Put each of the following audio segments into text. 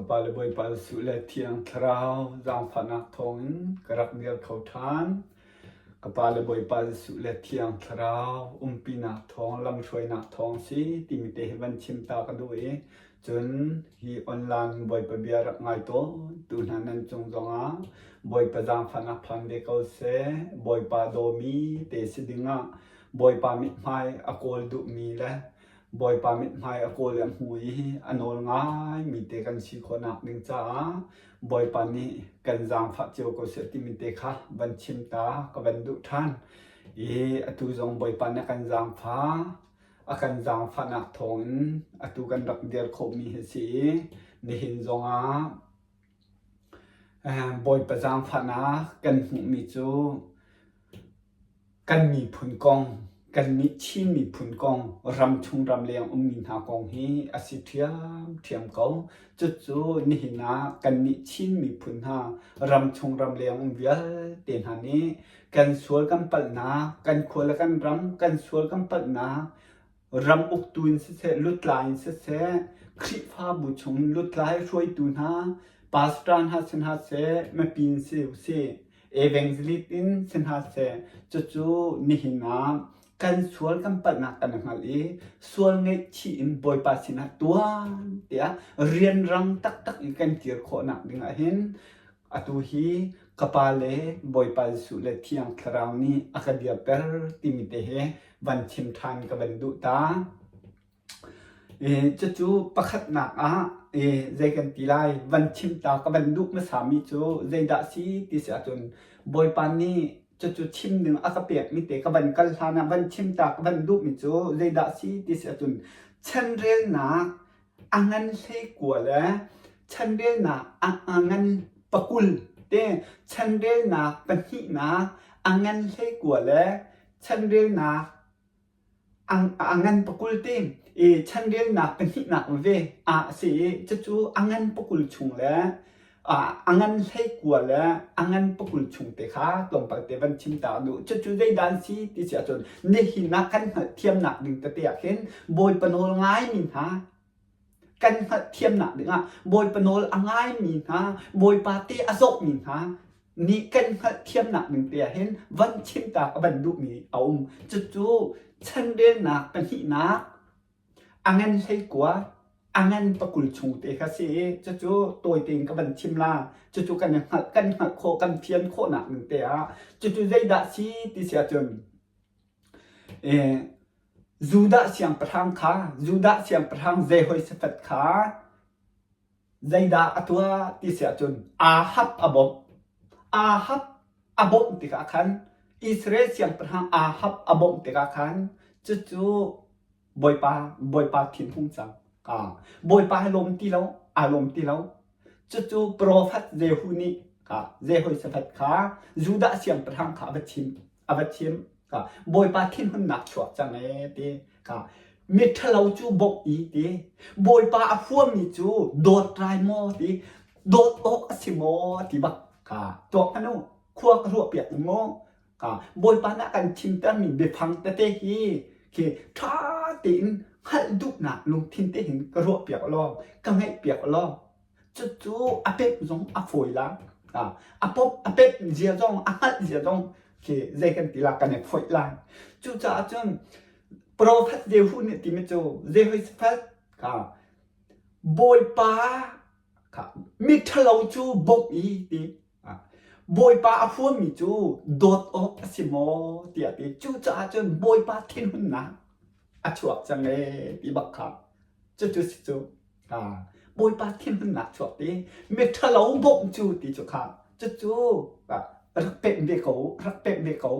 Pa le Bawipa Jesuh le Thiang Thlarau zaangfahnak thawngin ka rak dir kho ṭhan. Ka Pa le Bawipa Jesuh le Thiang Thlarau umpinak thawng, lamhruainak thawng si timi te hi van chim ta ka duh i cun hi online Bawipa bia rak ngai tawn tu hna nan cung zongah Bawipa zaangfahnak phan ve ko seh. Bawipa dawmi te si dingah Bawipa mithmai a kawl duhmi le Bawipa mithmai a kawl i a hmu i a nawl ngaimi te kan si khawhnak ding caah Bawipa nih kan zaangfah cio ko seh timi te kha van chim ta ka van duh ṭhan. I atu zong Bawipa nih a kan zaangfah, a kan zaangfahnak thawngin atu kan rak dir khawhmi hi si i nihin zongah Bawipa zaangfahnak kan hmuhmi cu Kan miphun kong, kannih Chin miphun kong, ramchung ramleng ummi hna kong hi a si ṭhiamṭhiam ko. Cucu nihin ah kannih Chin miphun hna ramchung ramleng um vialte hna nih kan sual kan palhnak, kan khua le kan ram kan sual kan palhnak, ram uktu in siseh, lutlai in siseh, Khrihfabu chung lutlai hruaitu hna, pastor hna si hna seh, mipi in si usih, evangelist in si hna seh, cucu nihin ah kan sual kan palhnak kan hngalh i sual ngaihchih in Bawipa sinah tuan tiah rianrang taktak in kan kir khawhnak ding ah hin atu hi ka Pa le Bawipa Jesuh le Thiang Thlarau nih a ka dirter timi te he van chim ṭhan ka van duh ta. Cucu pakhatnak ah zei kan ti lai van chim ta ka van duh hmasami cu zeidah si ti si ahcun Bawipa nih cucu chim ding a ka pekmi te ka van kal hlan ah van chim ta ka van duhmi cu zeidah si ti si ahcun chanrelnak a ngan hleikua le chanrelnak a ngan pakul te chanrelnak pahnihnak a ngan hleikua le chanrelnak A ngan pakul te i chanrelnak pahnihnak veve a si i cucu a ngan pakul chung le a ngan hleikua le a ngan pakul chung te kha tlawmpal te van chim ta duh. Cucu zeidah an si ti si ahcun nihin ah kan hngalhthiamnak ding tete ah khin Bawipa nawl ngaimi hna kan hngalhthiamnak dingah Bawipa nawl a ngaimi hna, Bawipa te a zawhmi hna nih kan hngalhthiamnak ding te ah hin van chimtak a van duhmi a um. Cucu chanrelnak pahnihnak a ngan hleikua a ngan pakul chung te kha si i cucu tawi tein ka van chim la. Cucu kan i hngalh kan hngalh khawh kan fian khawhnak ding te ah cucu zeidah si ti si ahcun eh Judah siangpahrang kha Judah siangpahrang Jehoshaphat kha zeidah a tuah ti si ahcun Ahab a bawmh. Ahab a bawmh tikah khan Israel siangpahrang Ahab a bawmh tikah khan cucu Bawipa Bawipa thinhung cang. Ka Bawipa hi lawm ti lo, aa lawm ti lo. Cucu profet Jehu nih ka Jehoshaphat kha Judah siangpahrang kha a va chim a va chim ka Bawipa thinhunnak chuak cang ee ti ka miṭhalo cu bawmh i ti Bawipa a huammi cu dawt rai maw ti dawt awk a si maw ti bak ka tuak hmanh u khua ka ruah piak maw ka Bawipa nih a kan chimtermi biafang tete hi khi ṭha tein hngalh duhnak lungthin te hin ka ruah piak law ka ngaih piak law cucu a pemh zong a fawi la a pop a pemh zia zong a hngalh zia zong khi zei kan ti la kan i foih lai cucaah cun prophet Jehu nih timi cu Jehoshaphat kha Bawipa kha miṭhalo cu bawmh i ti Bawipa a huammi cu dawt awk a si maw tiah a ti. Cucaah cun Bawipa thinhunnak a chuak cang ee ti bak kha cucu si cu. Bawipa thinhunnak chuak ti miṭhalo bawmh cu ti cu kha cucu rak pemh ve ko rak pemh ve ko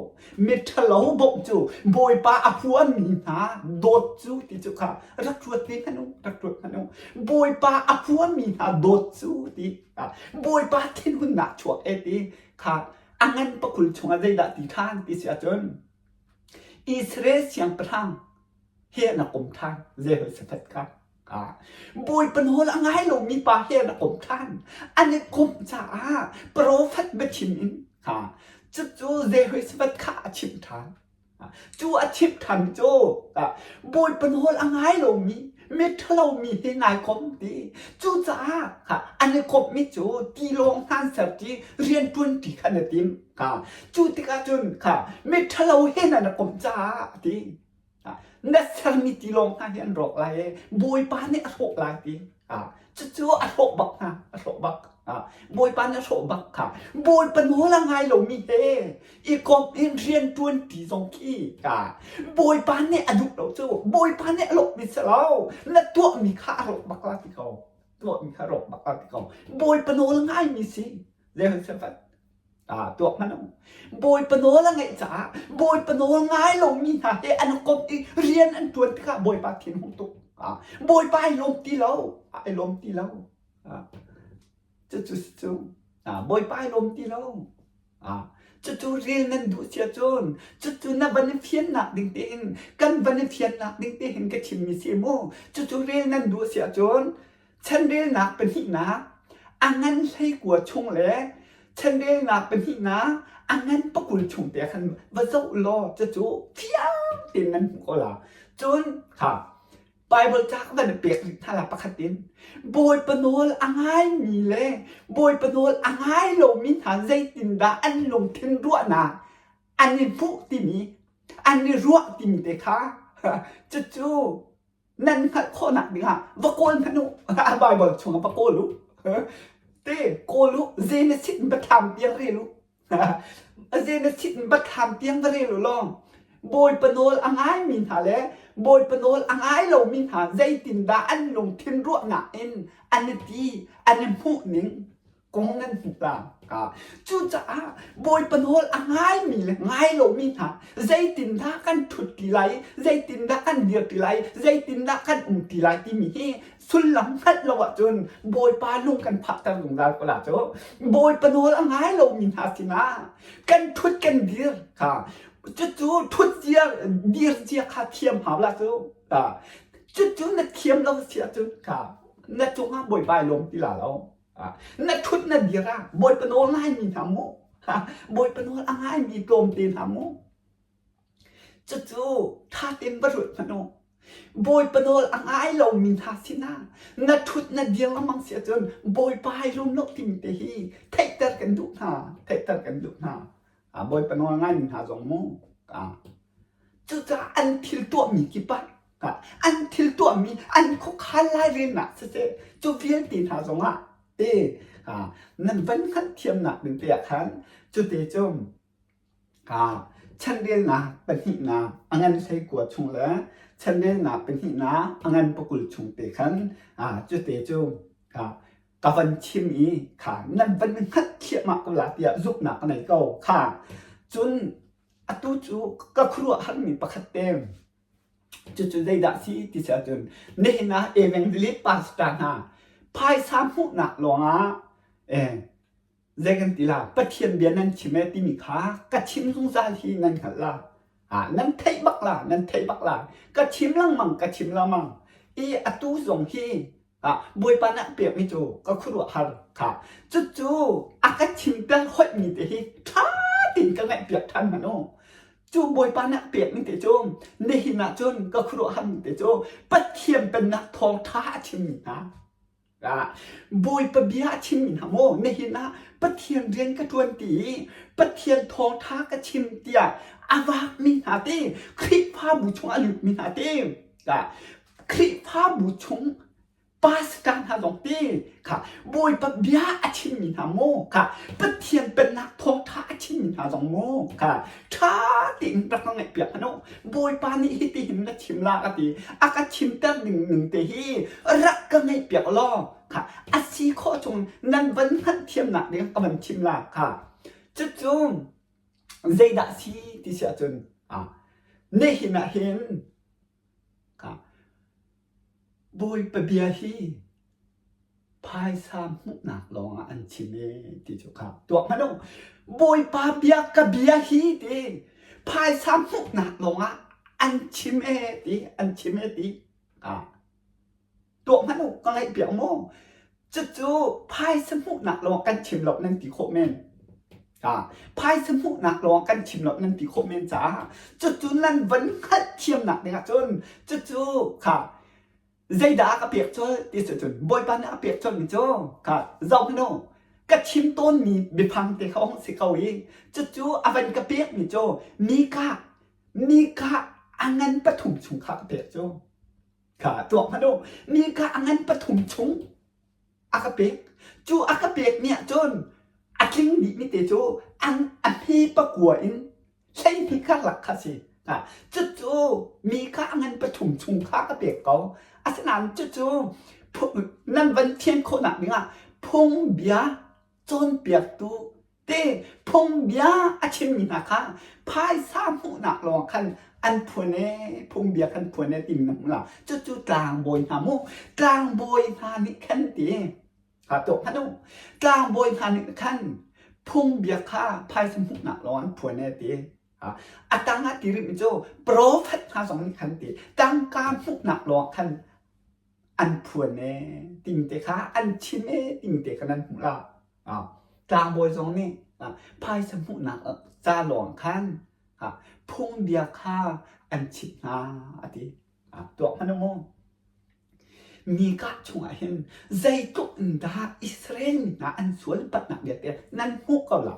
miṭhalo bawmh cu Bawipa a huammi hna dawt cu ti cu kha rak ruat ve hmanh u rak ruat hmanh u Bawipa a huammi hna dawt cu ti Bawipa thinhunnak chuak e ti kha a ngan pakul chungah zeidah ti ṭhan ti si ahcun Israel siangpahrang he na kom ṭhan Jehoshaphat kha Bawipa nawl a ngai lomi pa he na kom ṭhan an i komh caah profet biachim in cucu Jehoshaphat kha a chimh ṭhan Cu a chimh ṭhan cu Bawipa nawl a ngai lomi miṭhalomi he nai kom ti. Cucaah a An i komhmi cu tilawng hna an ser ṭi, rianṭuan ṭi kha an i tim. Kha cu tikah cun kha miṭhalo he nan i komh caah a ti. Na sermi tilawng hna hi an rawk lai i Bawipa nih a hrawh lai ti. Cucu a hrawh bak hna, a hrawh bak. Bawipa nih a hrawh bak kha. Bawipa nawl a ngai lomi he i komh in rianṭuan ṭi zong khi Bawipa nih a duh lo cu. Bawipa nih a lawmhmi si lo. Na tuahmi kha a rawk bak la ti ko. Tuahmi kha a rawk bak la ti ko. Bawipa nawl ngaimi si. Jehoshaphat tuak hmanh u. Bawipa nawl a ngeih caah Bawipa nawl ngai lomi hna he an komh i rian an ṭuan tikah Bawipa thin hung tuk. Bawipa ai lawm ti lo. Ai lawm ti lo. Cucu cu Bawipa ai lawm ti lo. Cucu rel nan duh si ahcun cucu na van i fiannak ding tein kan van i fiannak ding tein ka chimmi si mu. Cucu rel nan duh si ahcun Chanrelnak pahnihnak a ngan 19 chung le chanrelnak pahnihnak a ngan 20 chung te khan va zoh law cucu fiang tein nan hmuh ko la. Cun kha Bible ca ka van pek rih hna la pakhat in Bawipa nawl a ngaimi le Bawipa nawl a ngai lomi hna zeitindah an lungthin ruahnak an i hmuh timi an i ruah timi te kha cucu nan hngalh khawhnak dingah va kawl hmanh u Bible chungah va kawl u te kawl u Genesis in biathlam tiang rel u Genesis in biathlam tiang va rel u law Bawipa nawl a ngaimi hna le Bawipa nawl a ngai lomi hna zeitindah an lungthin ruahnak in an i ti an i hmuh ning kong nan hmuh la. Cucaah Bawipa nawl a ngaimi le ngai lomi hna zeitindah kan ṭhut ti lai, zeitindah kan dir ti lai, zeitindah kan um ti lai timi hi sullam hngalh lo ahcun Bawipa lung kan phahter zungzal ko la cu. Bawipa nawl a ngai lomi hna sinah kan ṭhut kan dir kha cucu ṭhut zia dir zia kha thiam hau la cu. Cucu na thiam lo si ahcun kha na cungah Bawipa ai lawm ti la lo. Na ṭhut na dir ah Bawipa nawl ngaimi hna mu. Bawipa nawl a ngaimi tlawmte hna mu. Cucu ṭha tein va ruat hmanh u. Bawipa nawl a ngai lomi hna sinah na ṭhut na dir lengmang si ahcun Bawipa ai lawm lo timi te hi theihter kan duh hna. Theihter kan duh hna. Bawipa nawl ngaimi hna zong mu. Cucaah an thil tuahmi kip ah an thil tuahmi an khuakhan lairelnak siseh cu vialte hna zongah te nan van hngalhthiamnak ding te ah khan cute cu chanrelnak pahnihnak a ngan 19 chung le chanrelnak pahnihnak a ngan 20 chung te khan cute cu ka van chim i kha nan van hngalhthiamah ko la tiah zumhnak ka nei ko kha cun Atu cu ka khuaruahharmi pakhat te cucu zeidah si ti si ahcun nihin ah evangelist pastor hna phaisa hmuhnak lawngah eh, zei kan ti la Pathian bia nan chim e timi kha ka chim zungzal hi nan hngalh la. Ah, nan theih bak la, nan theih bak la. Ka chim lengmang, ka chim lengmang. I atu zong hi Ah, Bawipa nih a pekmi cu ka khuaruahhar kha. Cucu a ka chimter hoihmi te hi ṭha tein ka ngaihpiak ṭhan hmanh u. Cu Bawipa nih a pekmi te cu nihin ah cun ka khuaruahharmi te cu Pathian pennak thawngṭha a chimmi hna. Ah, Bawipa bia a chimmi hna maw nihin ah Pathian rian ka ṭuan ti i Pathian thawngṭha ka chim tiah a vakmi hna te Khrihfabu chung a lutmi hna te ah, Khrihfabu chung pastor hna zong te kha Bawipa bia a chimmi hna maw kha Pathian pennak thawngṭha a chimmi hna zong maw kha ṭha tein rak ka ngaihpiak hmanh u Bawipa nih hitihin na chim la ka ti a ka chimter ning ning te hi rak ka ngaihpiak law kha a si khawh chung nan van hngalhthiamnak ding ka van chim la kha cucu zeidah si ti si ahcun nihin ah hin Bawipa bia hi phaisa hmuhnak lawngah an chim ee ti cu kha tuak hmanh u. Bawipa bia ka bia hi ti phaisa hmuhnak lawngah an chim ee ti an chim ee ti. Tuah hmanh u, ka ngaihpiak maw? Cucu phaisa hmuhnak lawng kan chim lo nan ti khawh men. Phaisa hmuhnak lawng kan chim lo nan ti khawh men caah cucu nan van hngalhthiamnak dingah cun cucu kha. Zeidah a ka pek colh ti si cun Bawipa nih a pek colhmi cu kha zoh hmanh u ka chim tawnmi biafang te kha hung si ko i cucu a van ka pekmi cu Mikah Mikah a ngan pathum chung kha ka pek cu kha tuak hmanh u Mikah a ngan pathum chung a ka pek. Cu a ka pekmi ahcun a tling dihmi te cu an a hme pakua in 12 karlak kha si. Cucu mi kha a ngan pathum chung kha ka pek ko. Asinain cucu nan van thian khawhnak dingah phungbia cawnpiaktu te phungbia a chimmi hna kha phaisa hmuhnak lawng khan an phuan ee phungbia khan phuan ee timi na hmuh la. Cucu tlangbawi hna mu tlangbawi hna nih khan ti Ha tuak hmanh u. Tlangbawi hna nih khan phungbia kha phaisa hmuhnak lawng an phuan e ti. A tang ah ti rihmi cu profet hna zong nih khan ti tangka hmuhnak lawng khan an phuan e timi te kha an chim e timi te kha nan hmuh la. Tlangbawi zong nih phaisa hmuhnak ca lawng khan phungbia kha an chimh hna a ti. Tuak hmanh u mu. Mikah chungah hin zeitluk in dah Israel mi hna an sual patnak vialte nan hmuh ko la.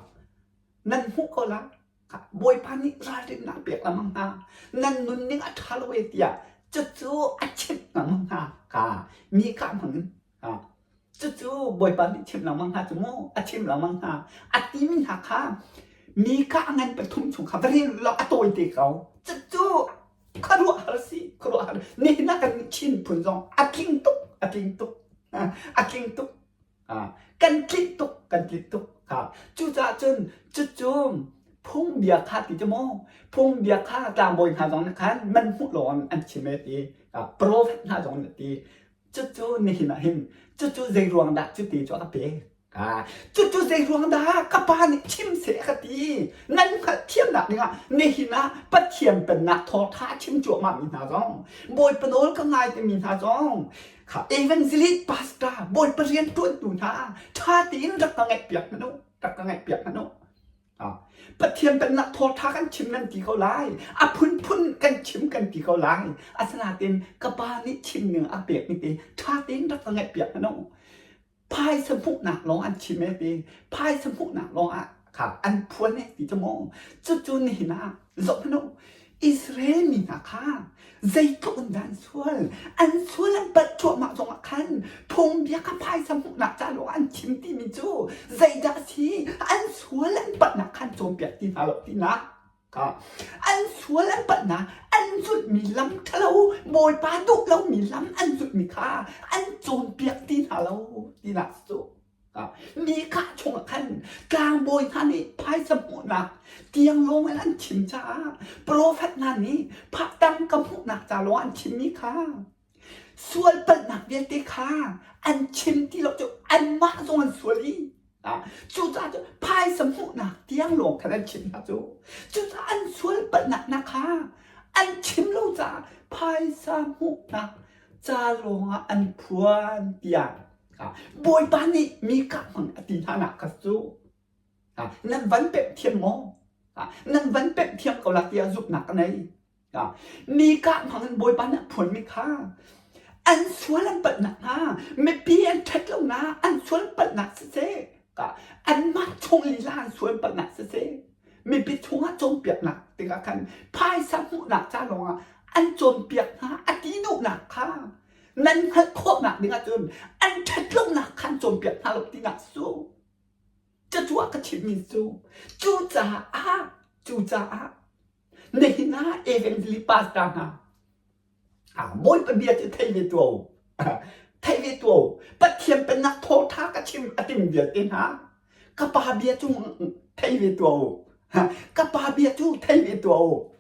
Nan hmuh ko la. Bawipa nih ralrinnak pek lengmang hna. Nan nunning a ṭha lo e tiah cucu a chimh lengmang hna. Ka Mikah hmang in cucu Bawipa nih chimh lengmang hna cu mu a chimh lengmang hna. A timi hna kha Mikah ngan pathum chung kha va rel law a tawi te ko. Cucu khuaruahhar si khuaruahhar nihin ah kan Chin phun zong a tling tuk a tling tuk a tling tuk kan tlinh tuk kan tlinh tuk cucaah cun cucu phungbia kha ti cu maw phungbia kha tlangbawi hna zong nih khan man hmuh lawng an chim e ti prophet hna zong nih ti cucu nihin ah hin cucu zei ruang dah cuti cu a ka pek Cucu zei ruang dah ka pa nih chim seh a ka ti. Nan hngalhthiamnak dingah nihin ah Pathian pennak thawngṭha a chim cuahmahmi hna zong, Bawipa nawl ka ngai timi hna zong, kha evangelist pastor Bawipa rianṭuantu hna ṭha tein rak ka ngaihpiak hmanh u, rak ka ngaihpiak hmanh u. Pathian pennak thawngṭha kan chim nan ti ko lai. A phunphun kan chim kan ti ko lai. Asinain ka pa nih chim ning a pekmi te ṭha tein rak ka ngaihpiak hmanh u. Phaisa hmuhnak lawng an chim e ti phaisa hmuhnak lawng ah kha an phuan e ti cu maw cucu nihin ah zoh hmanh u Israel mi hna kha zeitluk in dah an sual an sual an palh cuahmah zongah khan phungbia kha phaisa hmuhnak ca lawng an chim timi cu zeidah a si an sual an palhnak khan cawnpiak ti hna lo tinak An sual an palhnak, an zulhmi lam ṭhalo, Bawipa duh lomi lam an zulhmi kha an cawnpiak ti hna lo tinak cu. Mikah chungah khan tlangbawi hna nih phaisa hmuhnak tiang lawng in an chim caah profet hna nih tangka hmuhnak ca lawng an chimmi kha sual palhnak vialte kha an chim ti lo cu anmah zong an sual i cucaah cu phaisa hmuhnak tiang lawng khan an chim hna cu cucaah an sual palhnak hna kha an chim lo caah phaisa hmuhnak ca lawngah an phuan tiah Bawipa nih Mikah hmang a ti hna nak kha cu nan van pemh thiam maw nan van pemh thiam ko la tiah zumhnak ka nei Mikah hmang in Bawipa nih a phuanmi kha an sual an palhnak hna mipi an ṭhat lonak an sual palhnak siseh anmah chung lila an sual palhnak siseh mipi chungah cawnpiaknak tikah khan phaisa hmuhnak ca lawngah an cawnpiak hna a ti duhnak kha nan hngalh khawhnak dingah cun an ṭhat lonak kha an cawnpiak hna lo tinak cu cucu a ka chimmi cu cucaah cucaah Nihin ah evangelist pastor hna Bawipa bia cu thei ve tuah u. Thei ve tuah u. Pathian pennak thawngṭha ka chim a tim vialte hna. Ka pa bia cu thei ve tuah u. Ka pa bia cu thei ve tuah u.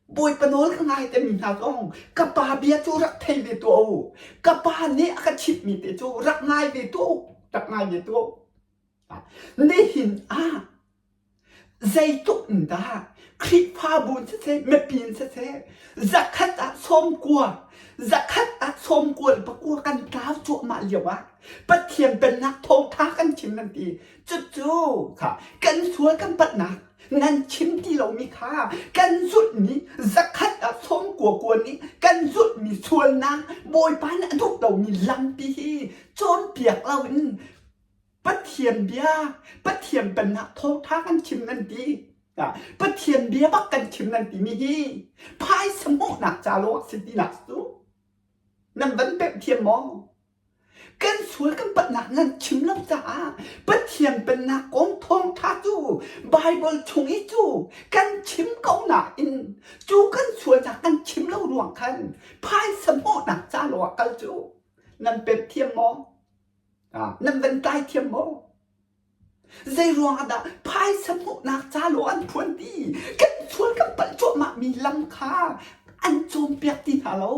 Bawipa nawl ka ngai timi hna zong ka pa bia cu rak thei ve tuah u. Ka pa nih a ka chimhmi te cu rak ngai ve tuah u. Rak ngai ve tuah u. Nihin ah Zeitluk in dah Khrihfabu in siseh, mipi in siseh, zakhat ah sawmkua, zakhat ah sawmkua le pakua kan tlau cuahmah lio ah Pathian pennak thawngṭha kan chim nan ti. Cucu kha kan sual kan palhnak. Nan chim ti lomi kha kan zulhmi zakhat ah 90 kua nih kan zulhmi sualnak Bawipa nih a duh lomi lampi hi cawnpiak loin Pathian bia, Pathian pennak thawngṭha kan chim nan ti. Pathian bia bak kan chim nan timi hi phaisa hmuhnak ca lawng a si tinak cu nan van pemh thiam maw? Kan sual kan palhnak nan chim lo caah Pathian pennak kong thawngṭha cu Baibal chung i cu kan chim ko nain cu kan sualnak kan chim lo ruang khan phaisa hmuhnak ca lawng ah kal cu nan pemh thiam maw? Nan van tlai thiam maw? Zei ruang ah dah phaisa hmuhnak ca lawng an phuan ti? Kan sual kan palh cuahmah mi lam kha an cawnpiak ti hna lo.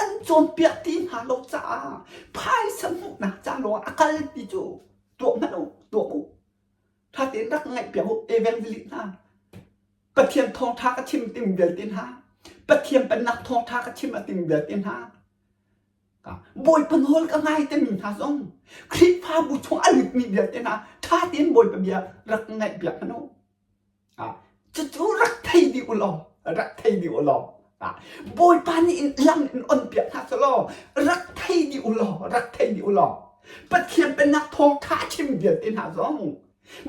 An cawnpiak ti hna lo caah phaisa hmuhnak ca lawng a kal ti cu tuah hmanh u, tuah u. Ṭha tein rak ngaihpiak u, evangelist hna. Pathian thawngṭha ka chim tim vialte hna. Pathian pennak thawngṭha ka chim a tim vialte hna. Bawipa nawl ka ngai timi hna zong Khrihfabu chung a lutmi vialte hna ṭha tein Bawipa bia rak ngaihpiak hmanh u. Cucu rak thei dih u law, rak thei dih u law, Bawipa nih in lam in onpiak hna selaw rak thei dih u law, rak thei dih u law. Pathian pennak thawngṭha chim vialte hna zong,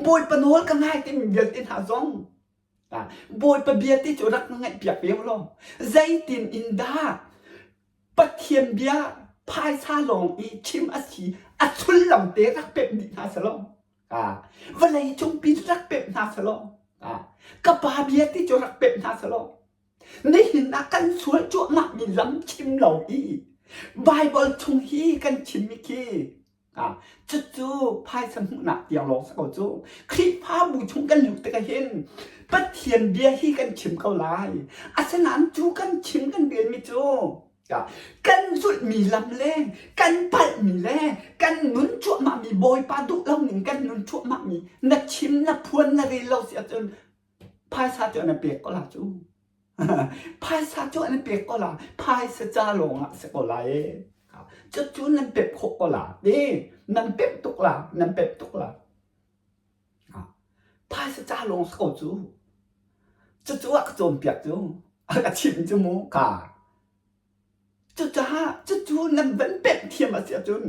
Bawipa nawl ka ngai timi vialte hna zong, Bawipa bia ti cu rak ngaihpiak ve u law, zeitin in dah Pathian bia phaisa lawng i chim a si a sullam te rak pemh dih hna selaw vawlei cungpi rak pemh hna selaw ka pa bia ti cu rak pemh hna selaw nihin ah kan sual cuahmah mi lam chim lo i Bible chung hi kan chimmi khi Cucu phaisa hmuhnak tiang lawng si ko cu. Khrihfabu chung kan luh tikah hin Pathian bia hi kan chim ko lai. Asinain cu kan chim kan relmi cu kan zulhmi lam le kan palhmi le kan nun cuahmahmi Bawipa duh lo ning kan nun cuahmahmi na chim na phuan na rel lo si ahcun phaisa cu na pek ko la cu. Phaisa cu an pek ko la. Phaisa ca lawng ah si ko lai ee. Cucu nan pek khawh ko la. E, nan pek tuk la, nan pek tuk la. Phaisa ca lawng si ko cu. Cucu a ka cawnpiak cu. A ka chimh cu mu ka. Cucaah cucu nan van pek thiam a si ahcun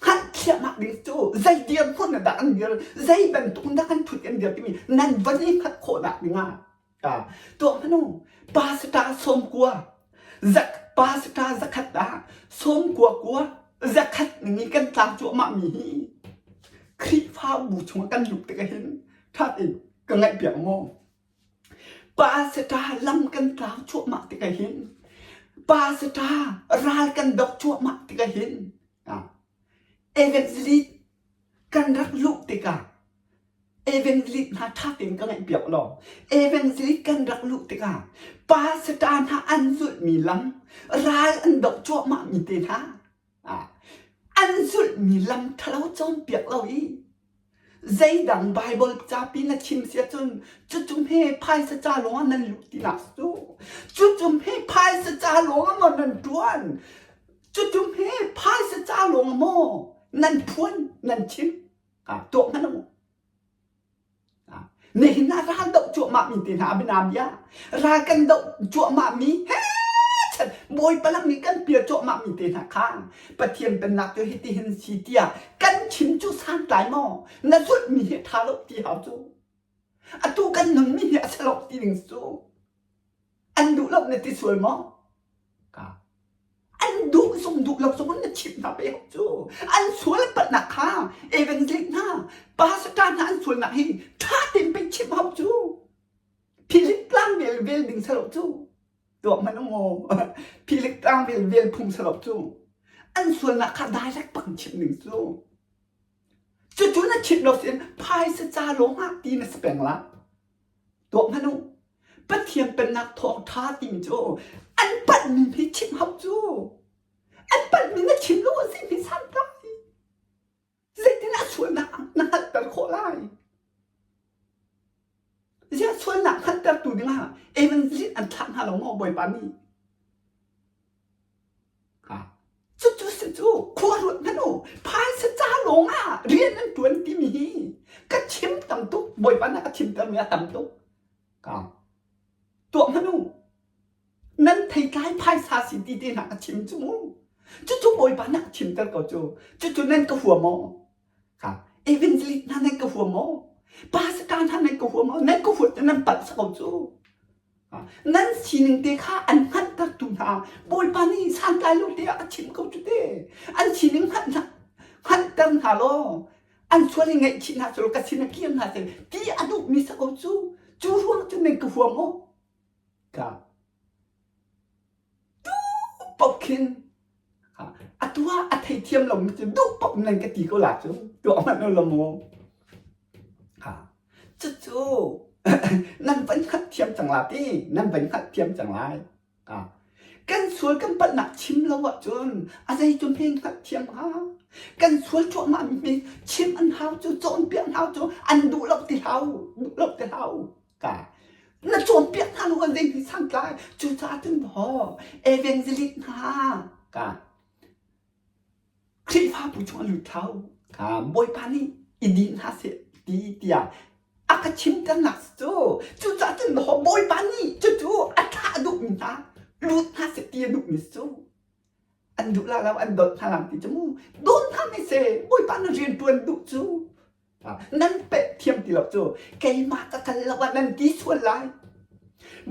hngalhthiamnak ding cu zei dirhmun ah dah an dir, zei bantuk in dah kan ṭhut kan dir timi nan van i hngalh khawhnak dingah tuah hmanh u. Pastor 90 zak pastor zakhat ah 90 kua zakhat ning i kan tla cuahmah mi hi Khrihfabu chungah kan lut tikah hin ṭha tein ka ngaihpiak maw? Pastor lam kan tlau cuahmah tikah hin pastor ral kan doh cuahmah tikah hin evangelist kan rak luh tikah evangelist hna ṭha tein ka ngaihpiak law evangelist kan rak luh tikah pastor hna an zulhmi lam ral an doh cuahmahmi te hna an zulhmi lam ṭhalo cawnpiak lo i Zeidang Baibal capi na chim si ahcun cucu hme phaisa ca lawng ah nan luh tinak cu. Cucu hme phaisa ca lawng ah maw nan ṭuan? Cucu hme phaisa ca lawng ah maw nan phuan, nan chim? Tuah hmanh u. Nihin ah ral doh cuahmah mi te hna bianabia ral kan doh cuahmah mi he chan Bawipa lam nih kan pial cuahmah mi te hna kha Pathian pennak cu hitihin si tiah kan chim cu santlai maw na zulh mi hi ṭha lo ti hau cu atu kan nun mi hi a si lo ti ding cu An duh lo na ti sual maw? Ka. An duh zong duh lo zong na chimh hna pe cu. An sual palhnak kha evangelist hna, pastor hna an sualnak hi ṭha tein pei chimh hau cu. Philip tlang vel vel ding salo cu. Tuah hmanh maw? Philip tlang vel vel phung salo cu. An sualnak kha direct bak chimh ding cu. Cucu na chimh lo sin phaisa ca lawng ah ti na si peng la. Tuah hmanh u. Pathian pennak thawngṭha timi cu an palhmi hi chimh hau cu. An palhmi na chim lo a si mi santlai. Zeitin a sualnak na hngalhter khawh lai? Ziah sualnak hngalhtertu dingah evangelist an thlah hna lo maw Bawipa nih? Cucu si cu khua ruat hmanh u. Phaisa ca lawng ah rian an ṭuan timi hi ka chim tam tuk. Bawipa nih a ka chimtermi a tam tuk. Ka tuah hmanh u. Nan theitlai phaisa si ti te hna ka chim cu mu. Cucu Bawipa nih a ka chimter ko cu. Cucu nan ka hua maw? Ka evangelist hna nan ka hua maw? Pastor hna nan ka hua maw? Nan ka huat nan palh sa ko cu. Nan sining te kha an hngalhtertu hna Bawipa nih santlai lo te ah a chim ko cu te. An sining hngalhter hna law an sual i ngaihchih hna selaw ka sin ah kir hna seh ti a duhmi si ko cu. Cu ruang cun nan ka hua maw? Ka duh paoh khin atu ah a theithiam lomi cu duh paoh nan ka ti ko la cu. Tuah hmanh u law mu. Cucu nan van hngalhthiam cang la ti, nan van hngalhthiam cang lai. Kan sual kan palhnak chim lo ahcun a zei cu hme hngalhthiam hnga? Kan sual cuahmah mi hme chim an hau cu, cawnpiak an hau cu, an duh lo ti hau, duh lo ti hau. Ka na cawnpiak hna lo an zei hme santlai. Cucaah cun maw evangelist hna ka Khrihfabu chung a lut thau. Bawipa nih i din hna seh ti tiah a ka chimternak cu cucaah cun Bawipa nih cucu a thlah duhmi hna lut hna seh ti a duhmi cu an duh la lo an dawt hna lang ti cu mu dawn hna ne seh Bawipa na rian ṭuan duh cu nan peh thiam ti lo cu keimah ka kal lo ah nan ti sual lai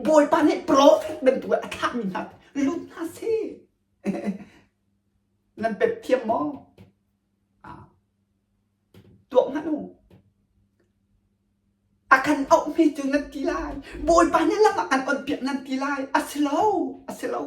Bawipa nih profet bantuk a thlahmi hna lut hna seh Nan pet thiam maw? Tuak hmanh u. A kan auhmi cu nan ti lai. Bawipa nih lam a kan onpiak nan ti lai. A si lo, a si lo.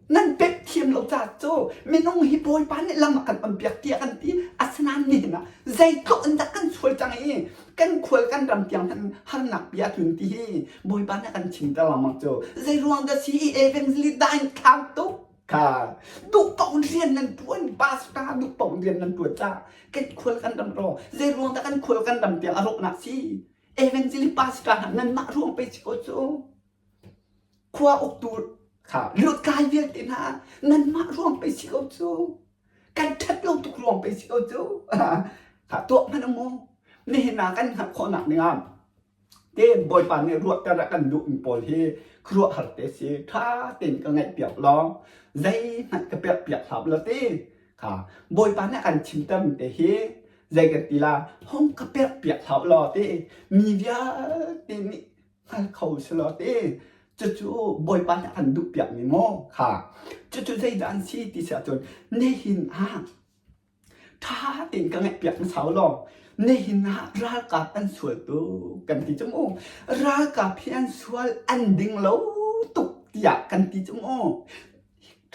Nan pet thiam lo caah cu minung hi Bawipa nih lam a kan onpiak tiah kan ti. Asinain nihin ah zeitluk in dah kan sual cang i kan khual kan ram tiang hmanh harnak bia tlun ti hi Bawipa nih a kan chimter lengmang cu zei ruang dah si i evangelist dah in thlau tuk kha duh paoh rian nan tuan pastor duh paoh rian nan tuan ca kan khual kan ram ro zei ruang dah kan khual kan ram tiang a rawhnak si evangelist pastor hna nanmah ruang pe si ko cu khua uktu kha lutkai vialte hna nanmah ruang pe si ko cu kan ṭhat lo tuk ruang pei si ko cu kha tuah hmanh mu nihin ah kan hngalh khawhnak ding ah te bawipa nih ruahter a kan duhmi pawl hi khuaruahhar te si ṭha tein ka ngaih piak law zeihmanh ka piak piak hlah law ti kha bawipa nih a kan chimter mi te hi zei kan ti la hong ka piak piak hlah law ti mi vialte nih hngal kho si law ti cucu Bawipa nih a kan duhpiakmi maw kha cucu zeidah an si ti si ahcun nihin ah ṭha tein ka ngaihpiak hmasa u law nihin ah ralkap an sual tuk kan ti cu mu ralkap hi an sual an ding lo tuk tiah kan ti cu mu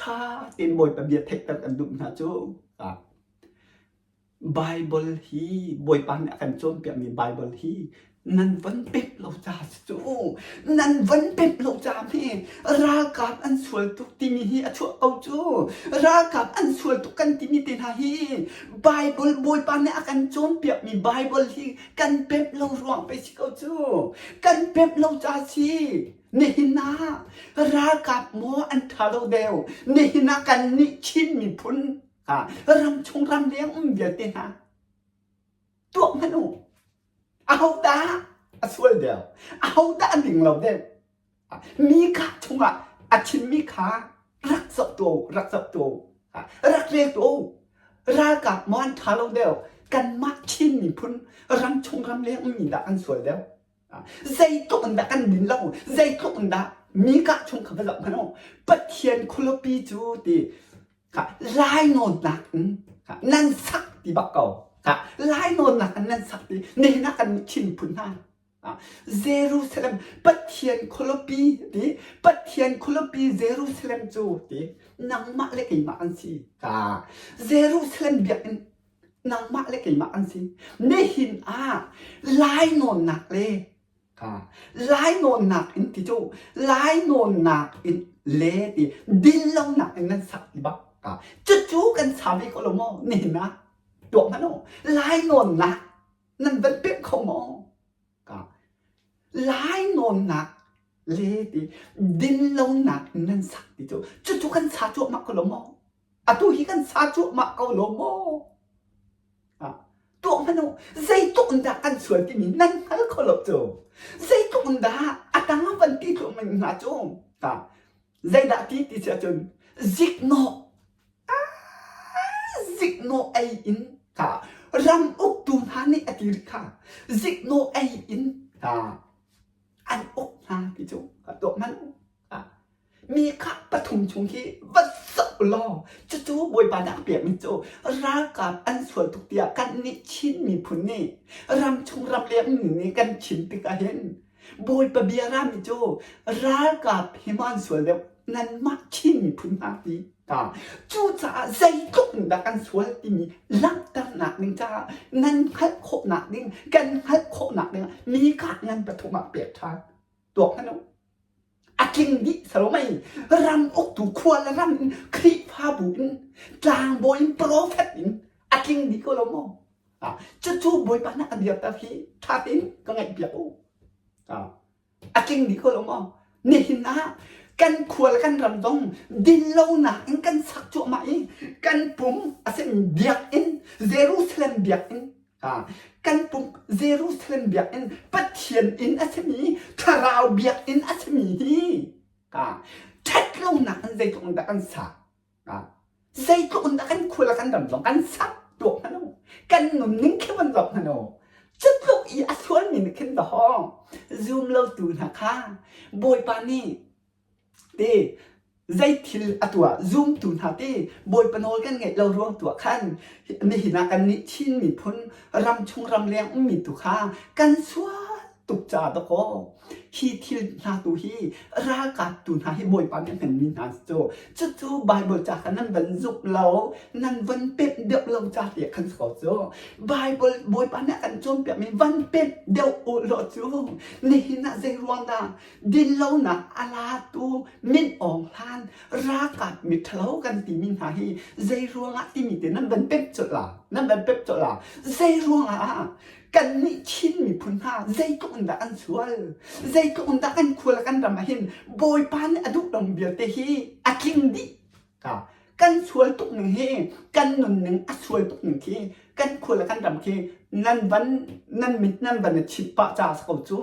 ṭha tein Bawipa bia theihter kan duh hna cu Baibal hi Bawipa nih a kan cawnpiakmi Baibal hi nan van pek lo ca si cu. Nan van pek lo ca hme ralkap an sual tuk timi hi a chuah ko cu. Ralkap an sual tuk kan timi te hna hi Baibal Bawipa nih a kan cawnpiakmi Baibal hi kan pemh lo ruang pei si ko cu. Kan pemh lo ca si. Nihin ah ralkap maw an ṭha lo deuh. Nihin ah kannih Chin miphun Ramchung ramleng um vialte hna tuak hmanh u. Ahodah a sual deuh? Ahodah a ding lo deuh? Mi kha chungah a chimmi kha rak zoh tuah u, rak zoh tuah u, rak rel tuah u. Ralkap maw an ṭha lo deuh? Kanmah Chin miphun ramchung ramleng ummi dah kan sual deuh? Zeitluk in dah kan din lo? Zeitluk in dah mi kah chung kha va zoh hmanh u. Pathian khualipi cu ti Lainawnnak in nan sak ti bak ko. Lainawnnak in nan sak ti nihin ah kan Chin phun hna. Jerusalem Pathian khualipi ti Pathian khualipi Jerusalem cu ti nangmah le keimah kan si. Jerusalem biakinn nangmah le keimah kan si. Nihin ah lainawnnak le Lainawnnak in ti cu lainawnnak in le ti dinlonak in nan sak ti bak. Cucu kan sa ve ko lo maw nihin ah tuak hmanh u. Lainawnnak nan van pemh kho maw? Lainawnnak le ti dinlonak in nan sak ti cu cucu kan sa cuahmah ko lo maw? Atu hi kan sa cuahmah ko lo maw? Tuak hmanh. hmanh u, zeitluk in dah kan sual timi nan hngal kho lo cu. Zeitluk in dah a tang ah van ti thluahmah hna cu. Ta, zeidah ti ti si ahcun ziknawh ziknawh ei in kha ram uktu hna nih a ti rih kha ziknawh ei in kha an uk hna ti cu ka tuah hmanh u. Mi kha pathum chung khi va zoh law cucu Bawipa nih a pekmi cu ralkap an sual tuk tiah kannih Chin miphun nih ramchung ramleng mi nih kan chim tikah hin Bawipa bia rami cu ralkap hi maw an sual deuh nanmah Chin miphun hna ti ta. Cucaah zeitluk in dah kan sual timi langhternak ding caah nan hngalh khawhnak ding kan hngalh khawhnak ding ah mi kha ngan pathum ah pek ṭhan tuak hmanh u. A tling dih salomei ram uktu khua le ram in Khrihfabu in tlangbawi in profet in a tling dih ko lo maw? Ah, cucu Bawipa nih a dirter hi ṭha tein ka ngaihpiak u. Ah, a tling dih ko lo maw? Nihin ah kan khua le kan ram zong dinlonak in kan sak cuahmah i kan pum a simi biakinn Jerusalem biakinn Kan pum Jerusalem biakinn Pathian inn a simi thlarau biakinn a simi hi ṭhatlonak in zeitluk in dah kan sa zeitluk in dah kan khua le kan ram zong kan sak tuak hmanh u kan nunning khi van zoh hmanh u cutluk i a sualmi nih khin dahawng zum lotu hna kha Bawipa nih Ti zeithil a tuah zumtu hna ti Bawipa nawl kan ngeih lo ruang tuah khan nihin ah kannih Chin miphun ramchung ramleng ummi tu kha kan sual tuk ca dakaw hi thil hna tu hi ralkap tu hna hi Bawipa nih a hmanmi hna cu cucu Bible ca kha nan van zumh lo nan van pemh deuh lo ca tiah khan si ko cu Bible Bawipa nih a kan cawnpiakmi van pemh deuh u law cu nihin ah zei ruang dah Dinlonak a latu Min Aung Hlan ralkap miṭhalo kan timi hna hi zei ruangah timi te nan van pemh colh la nan van pemh colh la zei ruangah kannih Chin miphun hna zeitluk in dah kan sual zeitluk in dah kan khua le kan ram ah hin Bawipa nih a duh lo vialte hi a tling dih kan sual tuk ning hi kan nunning a sual tuk ning khi kan khua le kan ram khi nan van nan mit nan van i chit pah ca si ko cu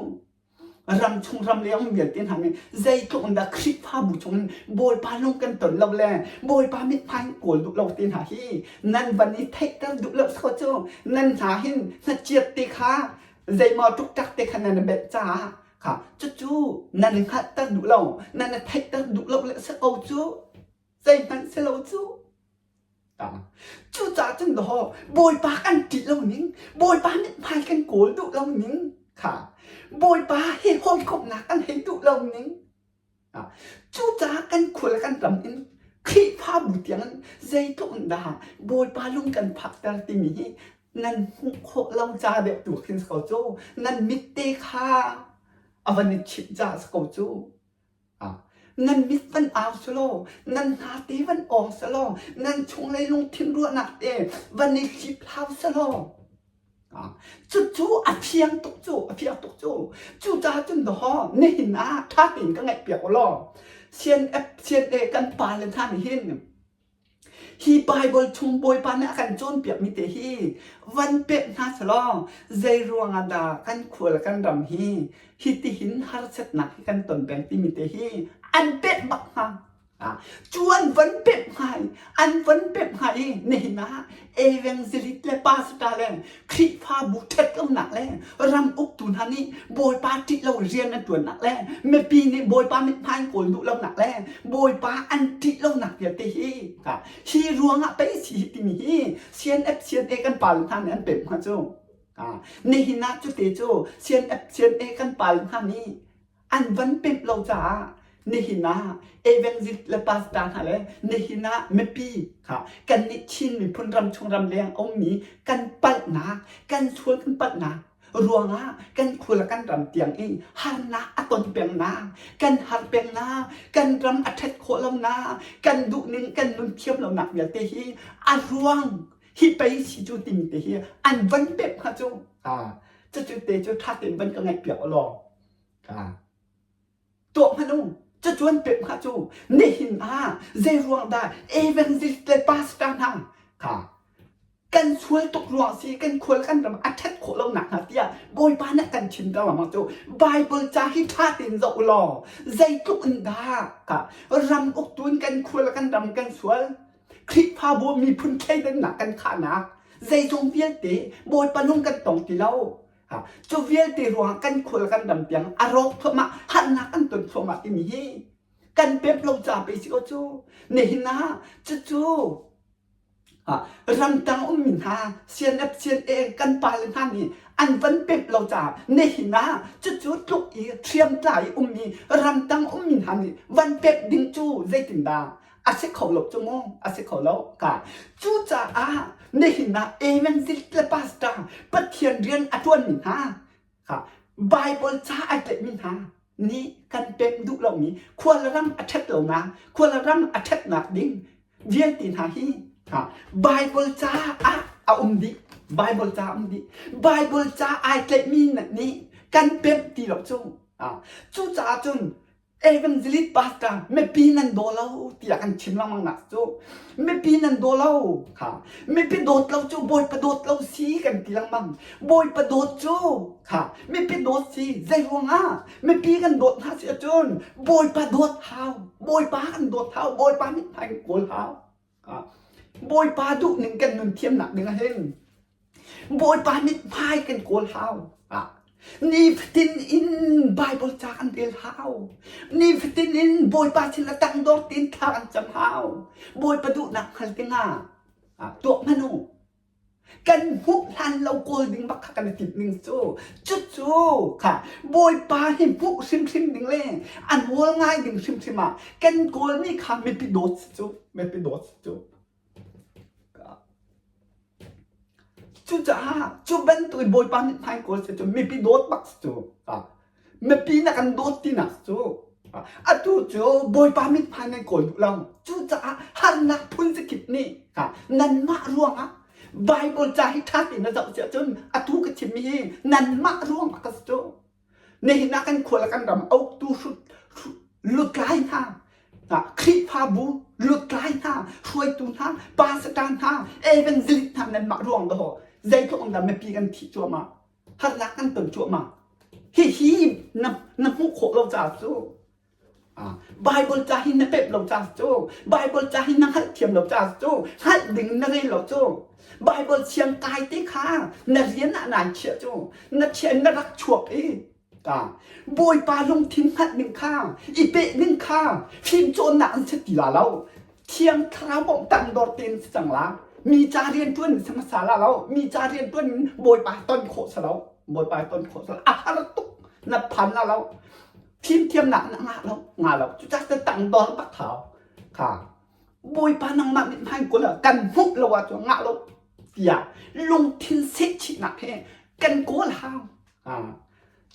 Ram chung ram leng vialte hna nih zeitluk in dah Khrihfabu chungin Bawipa lung kan ton lo le Bawipa mithmai in kawl duh lo te hna hi nan van i theihter duh lo sakaw cu nan hna hin hnachiat te kha zeimaw ṭukṭak te kha nan i benh caah kha cucu nan i hngalhter duh lo nan i theihter duh lo le sakaw cu zeihmanh si lo cu. Cucaah cun dawh Bawipa kan ṭih lo ning, Bawipa mithmai kan kawl duh lo ning kha Bawipa he hawikomhnak kan hei duh lo ning. Cucaah kan khua le kan ram in Khrihfabu tiangin zeitluk in dah Bawipa lung kan phakter timi hi nan hmuh khawh lo ca deuh tu khin si ko cu. Nan mit te kha a van i chimh ca si ko cu. Nan mit van au selaw, nan hna te van awng selaw, nan chunglei lungthin ruahnak te van i hliphlau selaw. Cucu a fiang tuk cu, a fiang tuk cu. Cucaah cun dawh nihin ah ṭha tein ka ngaihpiak u law, CNF, CNA kan pale hna nih hin Hi Baibal chung Bawipa nih a kan cawnpiakmi te hi van pek hna selaw zei ruangah dah kan khua le kan ram hi hitihin harsatnak hi kan ton peng timi te hi an pek bak hnga. Cu an van pek hnga i an van pek hnga i nihin ah evangelist le pastor le Khrihfabu ṭhat lonak le ram uktu hna nih Bawipa ṭih lo rian an ṭuannak le mipi nih Bawipa mithmai an kawl duh lonak le Bawipa an ṭih lonak vialte hi hi ruangah pei si hi timi hi CNF CNA kan pale hna nih an pemh hnga cu. Nihin ah cute cu CNF CNA kan pale hna nih an van pemh lo caah nihin ah evangelist le pastor hna le nihin ah mipi kha kannih Chin miphun ramchung ramleng a ummi kan palhnak kan sual kan palhnak ruangah kan khua le kan ram tiang i harnak a ton pengnak kan har pengnak kan ram a ṭhat khawh lonak kan duhning kan nun thiam lonak vialte hi a ruang hi pei si cu timi te hi an van pemh hnga cu cucu te cu ṭha tein van ka ngaihpiak u law Tuah hmanh u, cacuan pek hnga cu nihin ah zei ruang dah evangelist le pastor hna kha. Kan sual tuk ruang si kan khual kan ram a ṭhat khawh lo nak hnga tiah Bawipa nih kan chim ter lengmang cu Bible ca hi ṭha tein zoh u law zeitluk in dah ka ram uktu in kan khual kan ram kan sual Khrihfabu miphun thleidannak kan khahnak zeizong vialte Bawipa lung kan tong ti lo. Cu vialte ruangah kan khual kan ram tiang a rawk thluahmah harnak kan ton thluahmah timi hi kan pemh lo ca pe si ko cu. Nihin ah cucu Ramtang ummi hna CNF CNA kan pale hna nih an van pemh lo caah nihin ah cucu tluk i hriamtlai ummi ramtang ummi hna nih van pemh ding cu zeitindah a si kho lo cu mu a si kho lo ka cucaah nihin ah evangelist le pastor Pathian rian a ṭuanmi hna kha Bible ca ai tlaihmi hna nih kan pemh duh lomi khual ram a ṭhat lonak khual ram a ṭhatnak ding vialte hna hi Bible ca ah a um dih Bible ca a um dih Bible ca ai tlaihmi nih kan pemh ti lo cu cucaah cun Evangelist pastor mipi nan daw lo tiah kan chim lengmang nak cu mipi nan daw lo kha mipi dawt lo cu bawipa dawt lo si kan ti lengmang bawipa dawt cu kha mipi dawt si zei ruangah mipi kan dawt hna si ahcun bawipa dawt hau bawipa kan dawt hau bawipa mithmai kan kawl hau bawipa duh ning kan nun thiamnak ding ah hin Bawipa mithmai kan kawl hau. Nifatin in Bible ca kan rel hau. Nifatin in Bawipa sin a tangdor tein thla kan cam hau. Bawipa duhnak hngal dingah tuah hmanh u. Kan hmuh hlan lo kawl ding bak kha kan i timh ning cu. Cucu kha Bawipa hi hmuh hrimhrim ding le a nawl ngai ding hrimhrim ah kan kawlmi kha mipi dawt si cu. Mipi dawt si cu. Cucaah cu bantuk in Bawipa mithmai kawl si cu mipi dawt bak si cu. Mipi na kan dawt tinak cu. Atu cu Bawipa mithmai nan kawl duh lo. Cucaah harnak phun zakip nih nanmah ruangah Bible ca hi ṭha tein na zoh si ahcun atu ka chimmi hi nanmah ruangah ka si cu. Nihin ah kan khua le kan ram uktu lutlai hna, Khrihfabu lutlai hna, hruaitu hna, pastor hna, evangelist hna nanmah ruang dawh zeitluk in dah mipi kan thih cuahmah, harnak kan ton cuahmah. Hihi na, na hmuh khawh lo caah cu Bible ca hi na pemh lo caah cu Bible ca hi na hngalhthiam lo caah cu hngalh ding na rel lo cu Bible siang kai te kha na rian ah nai chiah cu na chiah na rak chuak i ka Bawipa lungthin hngalh ning kha i peh ning kha fimcawnnak an si ti la lo Thiang Thlarau bawmh tangdor tein si cang la mi ca rian ṭuan si hmasa la lo mi ca rian ṭuan in Bawipa ton khawh si lo Bawipa ton khawh si lo a har tuk na phan la lo Fimthiamnak na ngah lo ngah lo cucaah cu tangdor bak hau kha Bawipa nangmah mithmai kawl ah kan hmuh lo ahcun ngah lo tiah lungthin sehchihnak he kan kawl hau.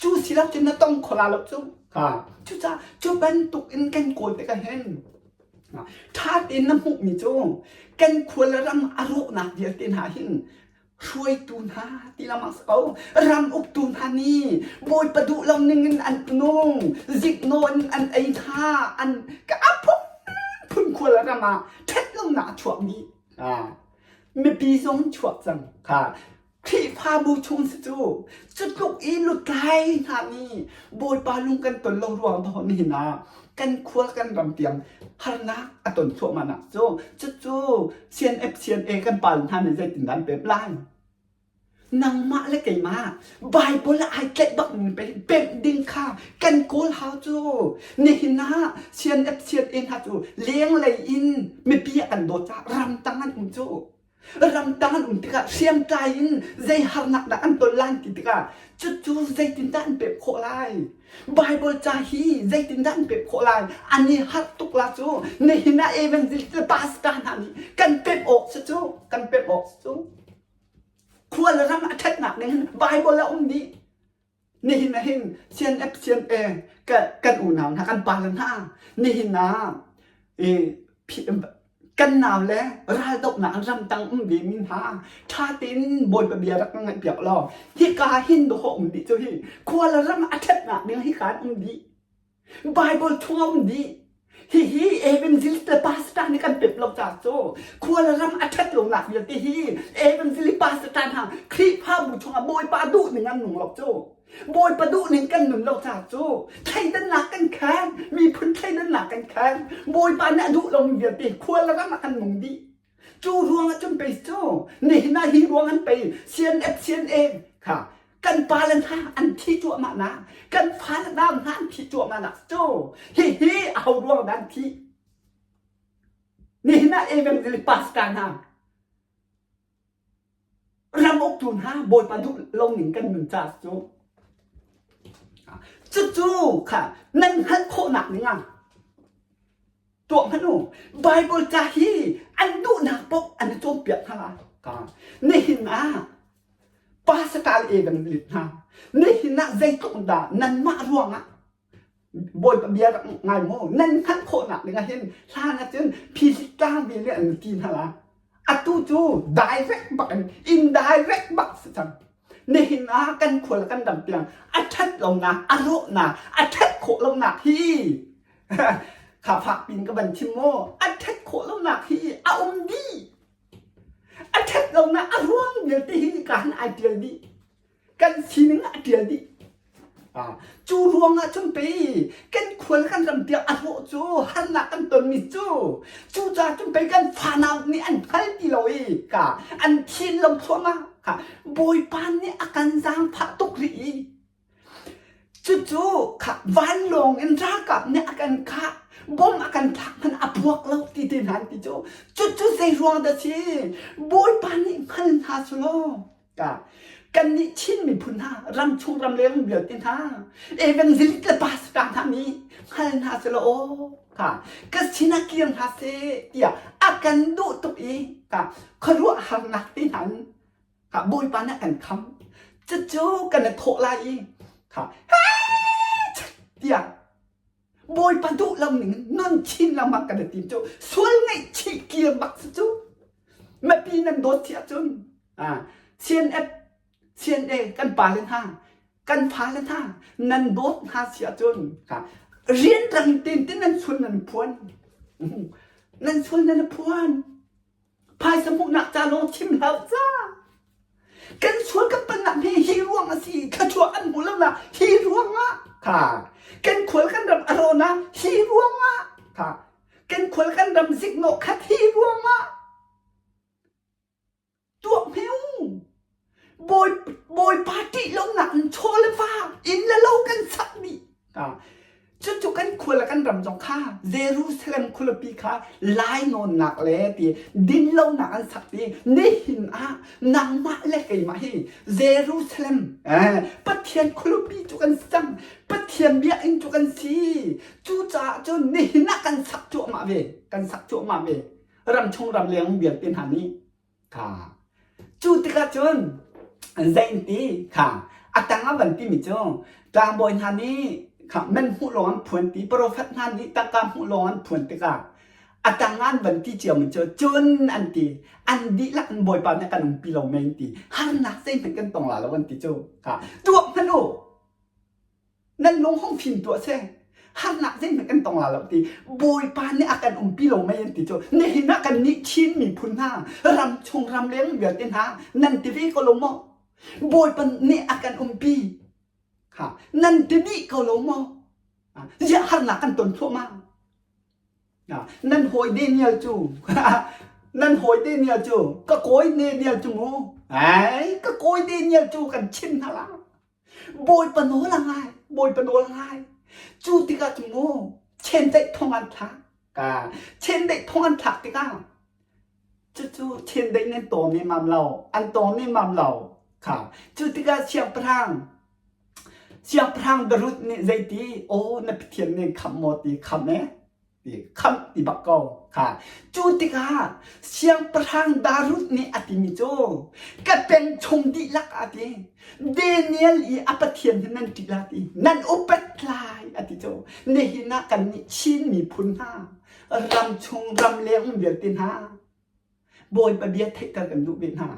Cu si lo cun na tong kho la lo cu. Cucaah cu bantuk in kan kawl tikah hin ṭha tein na hmuhmi cu kan khua le ram a rawhnak vialte hna hin hruaitu hna ti lengmang si ko ram uktu hna nih bawipa duh lo ning in an nung ziknaw in an ei hna an ka phun phun khual ram ah ṭhat lonak a chuak dih mipi zong chuak cang kha Khrihfabu chung si cu cu tluk i lutlai hna nih bawipa lung kan ton lo ruang dawh nihin ah kan khual kan ram tiang harnak a ton thluahmah nak cu cucu CNF CNA kan pal hna nih zeitindah an pemh lai nangmah le keimah Bible ah ai tlaih bak ning pe pemh ding kha kan kawl hau cu nihin ah CNF CNA hna cu lenglei in mipi ah kan dawt caah ramtang an um cu Ramtang an um tikah hriamtlai in zei harnak dah an ton lai ti tikah cucu zeitindah an pek khawh lai? Bible ca hi zeitindah an pek khawh lai? An i harh tuk la cu nihin ah evangelist le pastor hna nih kan pek awk si cu kan pek awk si cu khua le ram a ṭhatnak ding hin Bible a um dih. Nihin ah hin CNF CNA kan unau hna kan pale hna nihin ah kan nau le raldohnak ramtang um ve mi hna ṭha tein Bawipa bia rak kan ngaihpiak law hika hin dawh um dih cu hi khua le ram a ṭhatnak ding hika in um dih Bible chung a um dih. Hihi evangelist le pastor nih kan pep lo caah cu khua le ram a ṭhat lonak vialte hi evangelist pastor hna Khrihfabu chungah Bawipa duh ning an nung lo cu. Bawipa duh ning kan nun lo caah cu thleidannak kan khan, miphun thleidannak kan khan. Bawipa nih a duh lomi vialte khua le ram ah kan nung dih. Cu ruangah cun pei cu nihin ah hi ruang an pei CNF CNA kha kan pale hna an thi cuahmah na kan fale hna hna an thi cuahmah nak cu hihi aho ruang dah an thi nihin ah evangelist pastor hna ram uktu hna bawipa duh lo ning kan nun caah cu cucu kha nan hngalh khawhnak ning ah tuah hmanh u Bible ca hi an duhnak paoh an i cawnpiak hna ka nihin ah pastor evangelist hna nihin ah zeitluk dah nanmah ruangah Bawipa bia rak ngai maw nan hngalh khawhnak ding ah hin hlan ah cun philitlang vel nih an ti hna la atu cu direct bak in indirect bak si cang nihin ah kan khual kan dam tiang a ṭhat lonak a rawhnak a ṭhat khawh lonak hi kha fak pin ka van chim maw a ṭhat khawh lonak hi a um dih a ṭhat lonak a ruang vialte hi ka han ai ṭial dih kan sining ah a ṭial dih. Cu ruangah cun pei kan khual kan ram tiang a hlawh cu harnak kan tonmi cu cucaah cun pei kan fanau nih an hngal ti lo i ka an thin lo thluahmah ka Bawipa nih a kan zaangfah tuk rih i cucu kha vanlawng in ralkap nih a kan khah bom a kan thlak hmanh a puak lo ti te hna an ti cu cucu zei ruang dah si Bawipa nih hngal hna sulaw Kannih Chin miphun hna, ramchung ramleng vialte hna, evangelist le pastor hna nih hngal hna selaw aw ka ka sinah kir hna seh tiah a kan duh tuk i ka khuaruahharnak te hna in ka Bawipa nih a kan kham. Cucu kan i thawh lai i kha tiah Bawipa duh lo ning nun chin lengmang kan i tim cu sual ngaihchih kir bak si cu mipi nan dawt si ahcun CNF CNA kan pa le hna kan fa le hna nan dawt hna si ahcun rianrang tein tin nan sual nan phuan nan sual nan phuan Phaisa hmuhnak ca lawng chim hlah ca. Kan sual kan pannak hi hi ruang a si. Thluachuah kan hmu lo nak hi ruang ah kha. Kan khual kan ram a rawn ah hi ruang ah kha. Kan khual kan ram ziknawh khat hi ruang ah tuah hme Bawi Bawipa ṭih lonak in chaw le va inn le lo kan sak dih. Cucu kan khua le kan ram zong kha Jerusalem khualipi kha lainawnnak le ti dinlonak an sak ti nihin ah nangmah le keimah hi Jerusalem eh, Pathian khualipi cu kan si cang Pathian biakinn cu kan si cucaah cun nihin ah kan sak cuahmah ve kan sak cuahmah ve ramchung ramleng vialte hna nih Kha. Cu tikah cun zeinti kha a tang ah van timi cu tlangbawi hna nih kha men hmuh lawng an phuan ti profet hna nih tangka hmuh lawng an phuan tikah a tang ah an van ti cio mi cu cun an ti an dihlak in Bawipa nih kan umpi lo men ti harnak zeihmanh kan tong la lo an ti cu kha tuak hmanh u Nan lung hung fim tuah seh. Harnak zeihmanh kan tong la lo ti. Bawipa nih a kan umpi lo mei an ti cu. Nihin ah kan nih Chin miphun hna, ram chung ram leng vialte hna nan ti ve ko lo maw? Bawipa nih a kan umpi. Ha, nan ti dih ko lo maw? Ziah harnak kan ton thluahmah. Nan hawi Daniel cu nan hawi Daniel cu ka kawi Daniel cu mu. Ai, ka kawi Daniel cu kan chim hna la. Bawipa nawl a ngai, Bawipa nawl a ngai. Cu tikah cu mu chiandeih thong an thlak. Ka chiandeih thong an thlak tikah cucu chiandeih nan tawm nemam lo, an tawm nemam lo. Kha cu tikah siangpahrang siangpahrang Darut nih zeiti aw na Pathian nih khamh maw ti khamh e ti khamh ti bak ko kha cu tikah siangpahrang Darut nih a timi cu ka peng chung dihlak a ti Daniel i a Pathian hi nan ṭih la ti nan upat lai a ti cu nihin ah kan nih Chin miphun hna ram chung ram leng vialte hna Bawipa bia theihter kan duh ve hna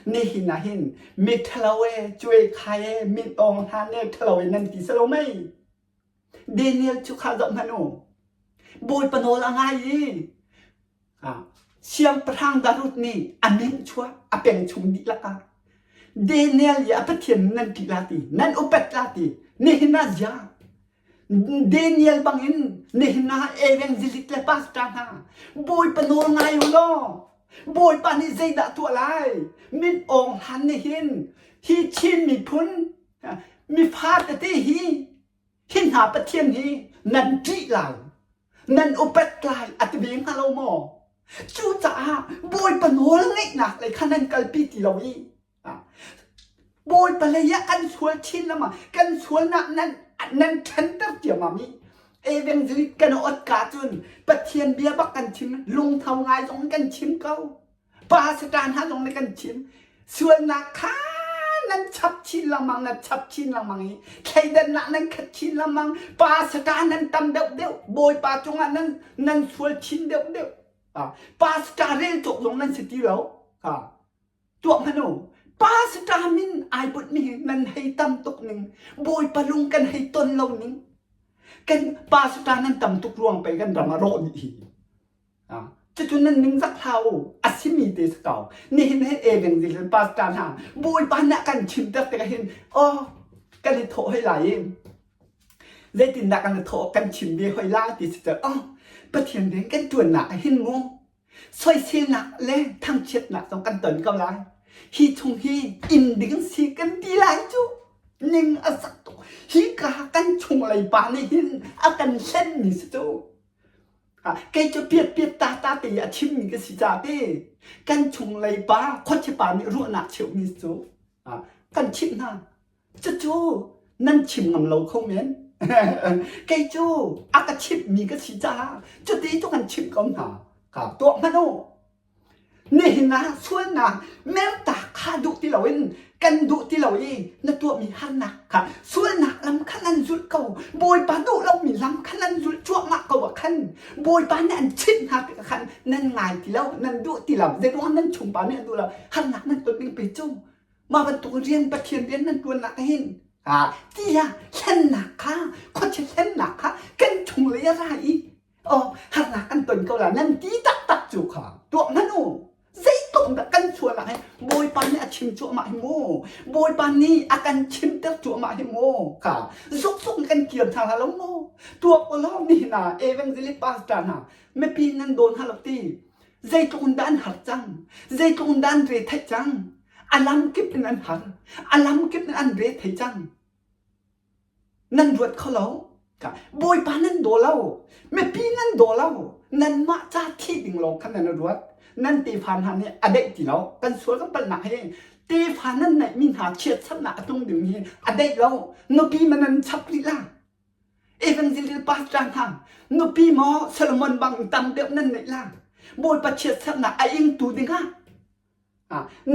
nihin ah hin mi ṭhalo e cuai khai e min awng hlan e ṭhalo e nan ti salo mei Daniel cu kha zoh hmanh u. Bawipa nawl a ngai i Siangpahrang David nih a min chuah a peng chung dihlak ah Daniel i a Pathian nan ṭih la ti, nan upat la ti, nihin ah ziah Daniel bangin nihin ah evangelist le pastor hna Bawipa nawl ngai u law Bawipa nih zeidah tuah lai min awng hlan nihin hi Chin miphun mifa tete hi hi hna Pathian hi nan ṭih lai nan upat lai a ti ve hnga lo maw? Cucaah Bawipa nawl ngeihnak lei kha nan kalpi ti lo i Bawipa lei ah kan sual chin lama kan sualnak nan nan ṭhanter ciammam i evangelist kan ot ka cun Pathian bia bak kan chim lungtho ngai zong kan chim ko pa satan hna zong nih kan chim sualnak kha nan chap chin lengmang nan chap chin lengmang i thleidannak nan khat chin lengmang pa satan nan tam deuh deuh bawipa cungah nan nan sual chin deuh deuh pastor rel cawk zong nan si ti lo tuah hmanh u pastor min ai put mi nan hei tam tuk ning bawipa lung kan hei ton lo ning kan pastor nan tam tuk ruang pei kan ram a rawh dih hi Cucu nan ningzak hlah u, a simi te si ko. Nihin he evangelist pastor hna Bawipa nih a kan chimter tikah hin oh kan i thawh hoi lai i zeitindah kan i thawh kan chim ve hoi lai ti si cu oh Pathian rian kan ṭuannak ah hin mu soiselnak le thangchiatnak zong kan ton ko lai. Hi chung hi inn ding si kan ti lai cu ning a sak tuk. Hi ka kan chunglei pa nih hin a kan hlenmi si cu. Kei cu piat piat ta ta te i a chimmi ka si ca te kan chunglei pa khuachia pa nih ruahnak cheuhmi cu kan chimh hna. Cucu nan chim ngam lo kho men. Kei cu a ka chimhmi ka si caah cuti cu kan chimh ko hna. Ka tuah hmanh u. Nihin ah sualnak mertak kha duh ti loin kan duh ti lo i na tuahmi harnak kha sualnak lam kha nan zulh ko. Bawipa duh lomi lam kha nan zulh cuahmah ko ah khan Bawipa nih an chimh hna tikah khan nan ngai ti lo, nan duh ti lo. Zeiruang nan chungpa nih an duh lo. Harnak nan ton ding pe cu. Mah bantuk rian Pathian rian nan ṭuannak ah hin tiah hlennak kha khuachia hlennak kha kan chunglei a ra i Oh, harnak kan ton ko la nan ti taktak cu kha tuah hmanh u. Zeitluk dah kan sualnak hi Bawipa nih a chim cuahmah hi mu. Bawipa nih a kan chimter cuahmah hi mu. Kha zukzuk in kan kir hna hlah lo mu. Tuak u law nihin ah evangelist pastor hna mipi nan dawn hna lo ti. Zeitluk in dah an har cang. Zeitluk in dah an re theih cang. A lam kip in an har. A lam kip in an re thei cang. Nan ruat kho lo. Bawipa nan daw lo. Mipi nan daw lo. Nanmah ca thih ding lawng khan nan ruat. Nan tefa hna nih a daih ti lo. Kan sual kan palhnak hi tefa nan neihmi hna chiatsernak a tlung ding hi a daih lo. Nupi ma nan chap rih la. Evangelist pastor hna nupi maw Solomon bang tam deuh nan neih la. Bawipa chiatsernak a ingtu dingah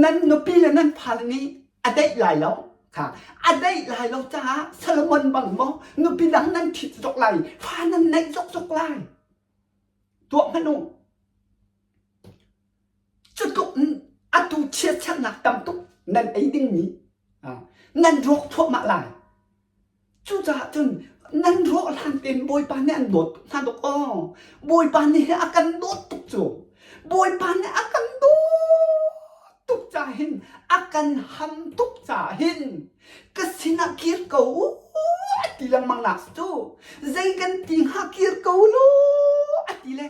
Nan nupi le nan fale nih a daih lai lo. Kha a daih lai lo caah Solomon bang maw nupi dang nan ṭhit zok lai, fa nan neih zokzok lai. Tuah hmanh u. Cutluk atu chiatsernak tam tuk nan ei dingmi nan rawk thluahmah lai. Cucaah cun nan rawh hlan tein Bawipa nih an dawt tuk hna dawk aw. Bawipa nih hin a kan dawt tuk cu. Bawipa nih a kan dawt tuk ca hin a kan ham tuk ca hin ka sinah kir ko u a ti lengmang nak cu. Zei kan ti hnga kir ko law a ti le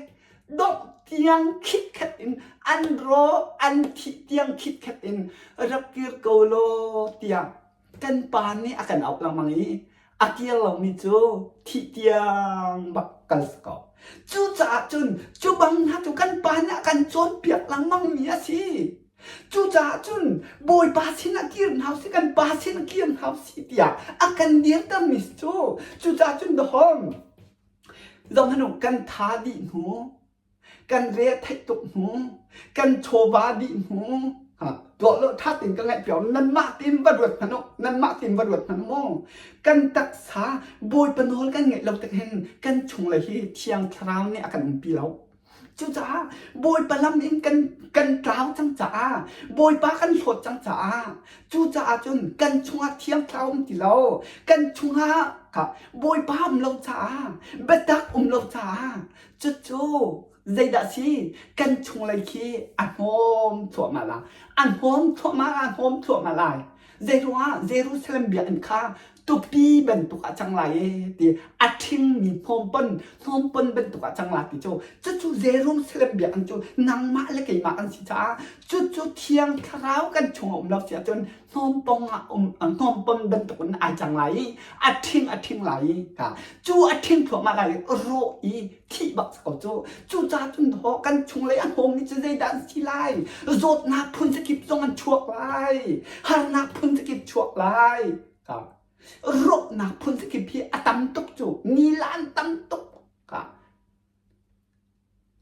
dongh tiang khitkhat in an rawh an thih tiang khitkhat in rak kir ko law tiah kan pa nih a kan auh lengmang i a kir lomi cu thih tiang bak kal si ko. Cucaah cun cu bang hna cu kan pa nih a kan cawnpiak lengmang mi a si. Cucaah cun Bawipa sinah kir hna usih, kan pa sinah kir hna usih tiah a kan dirtermi cu. Cucaah cun dahawm zohhmanh u kan tha dih hnu kan re theih tuk hnu kan chawva dih hnu tuah lo tha tein ka ngaih piak nanmah tein va ruat hmanh u nanmah tein va ruat hmanh mu kan taksa bawipa nawl kan ngeih lo tik hin kan chung le hi thiang thlarau nih a kan umpi lo cucaah bawipa lam in kan kan tlau cang caah bawipa kan hlawt cang caah cucaah cun kan chungah thiang thlarau um ti lo kan chungah. Kha Bawipa um lo caah, biatak um lo caah, cucu zeidah si kan chunglei khi a hnawm thluahmah la. A hnawm thluahmah, a hnawm thluahmah lai. Zeiruangah Jerusalem biakinn kha tupi bantuk ah cang lai e ti a ṭhingmi hnawmpon hnawmpon bantuk ah cang lai ti cu cucu Jerusalem biakinn cu nangmah le keimah kan si caah cucu Thiang Thlarau kan chungah um lo si ahcun hnawmpong ah um hnawmpon bantuk in ai cang lai i a ṭhing a ṭhing lai i cu a ṭhing thluahmah lai i rawh i thih bak ko cu. Cucaah cun haw kan chunglei a hnawmmi cu zeidah an si lai? Zawtnak phun zakip zong an chuak lai. Harnak phun zakip chuak lai. Ka rawhnak phun zakip hi a tam tuk cu. Nila an tam tuk. Ka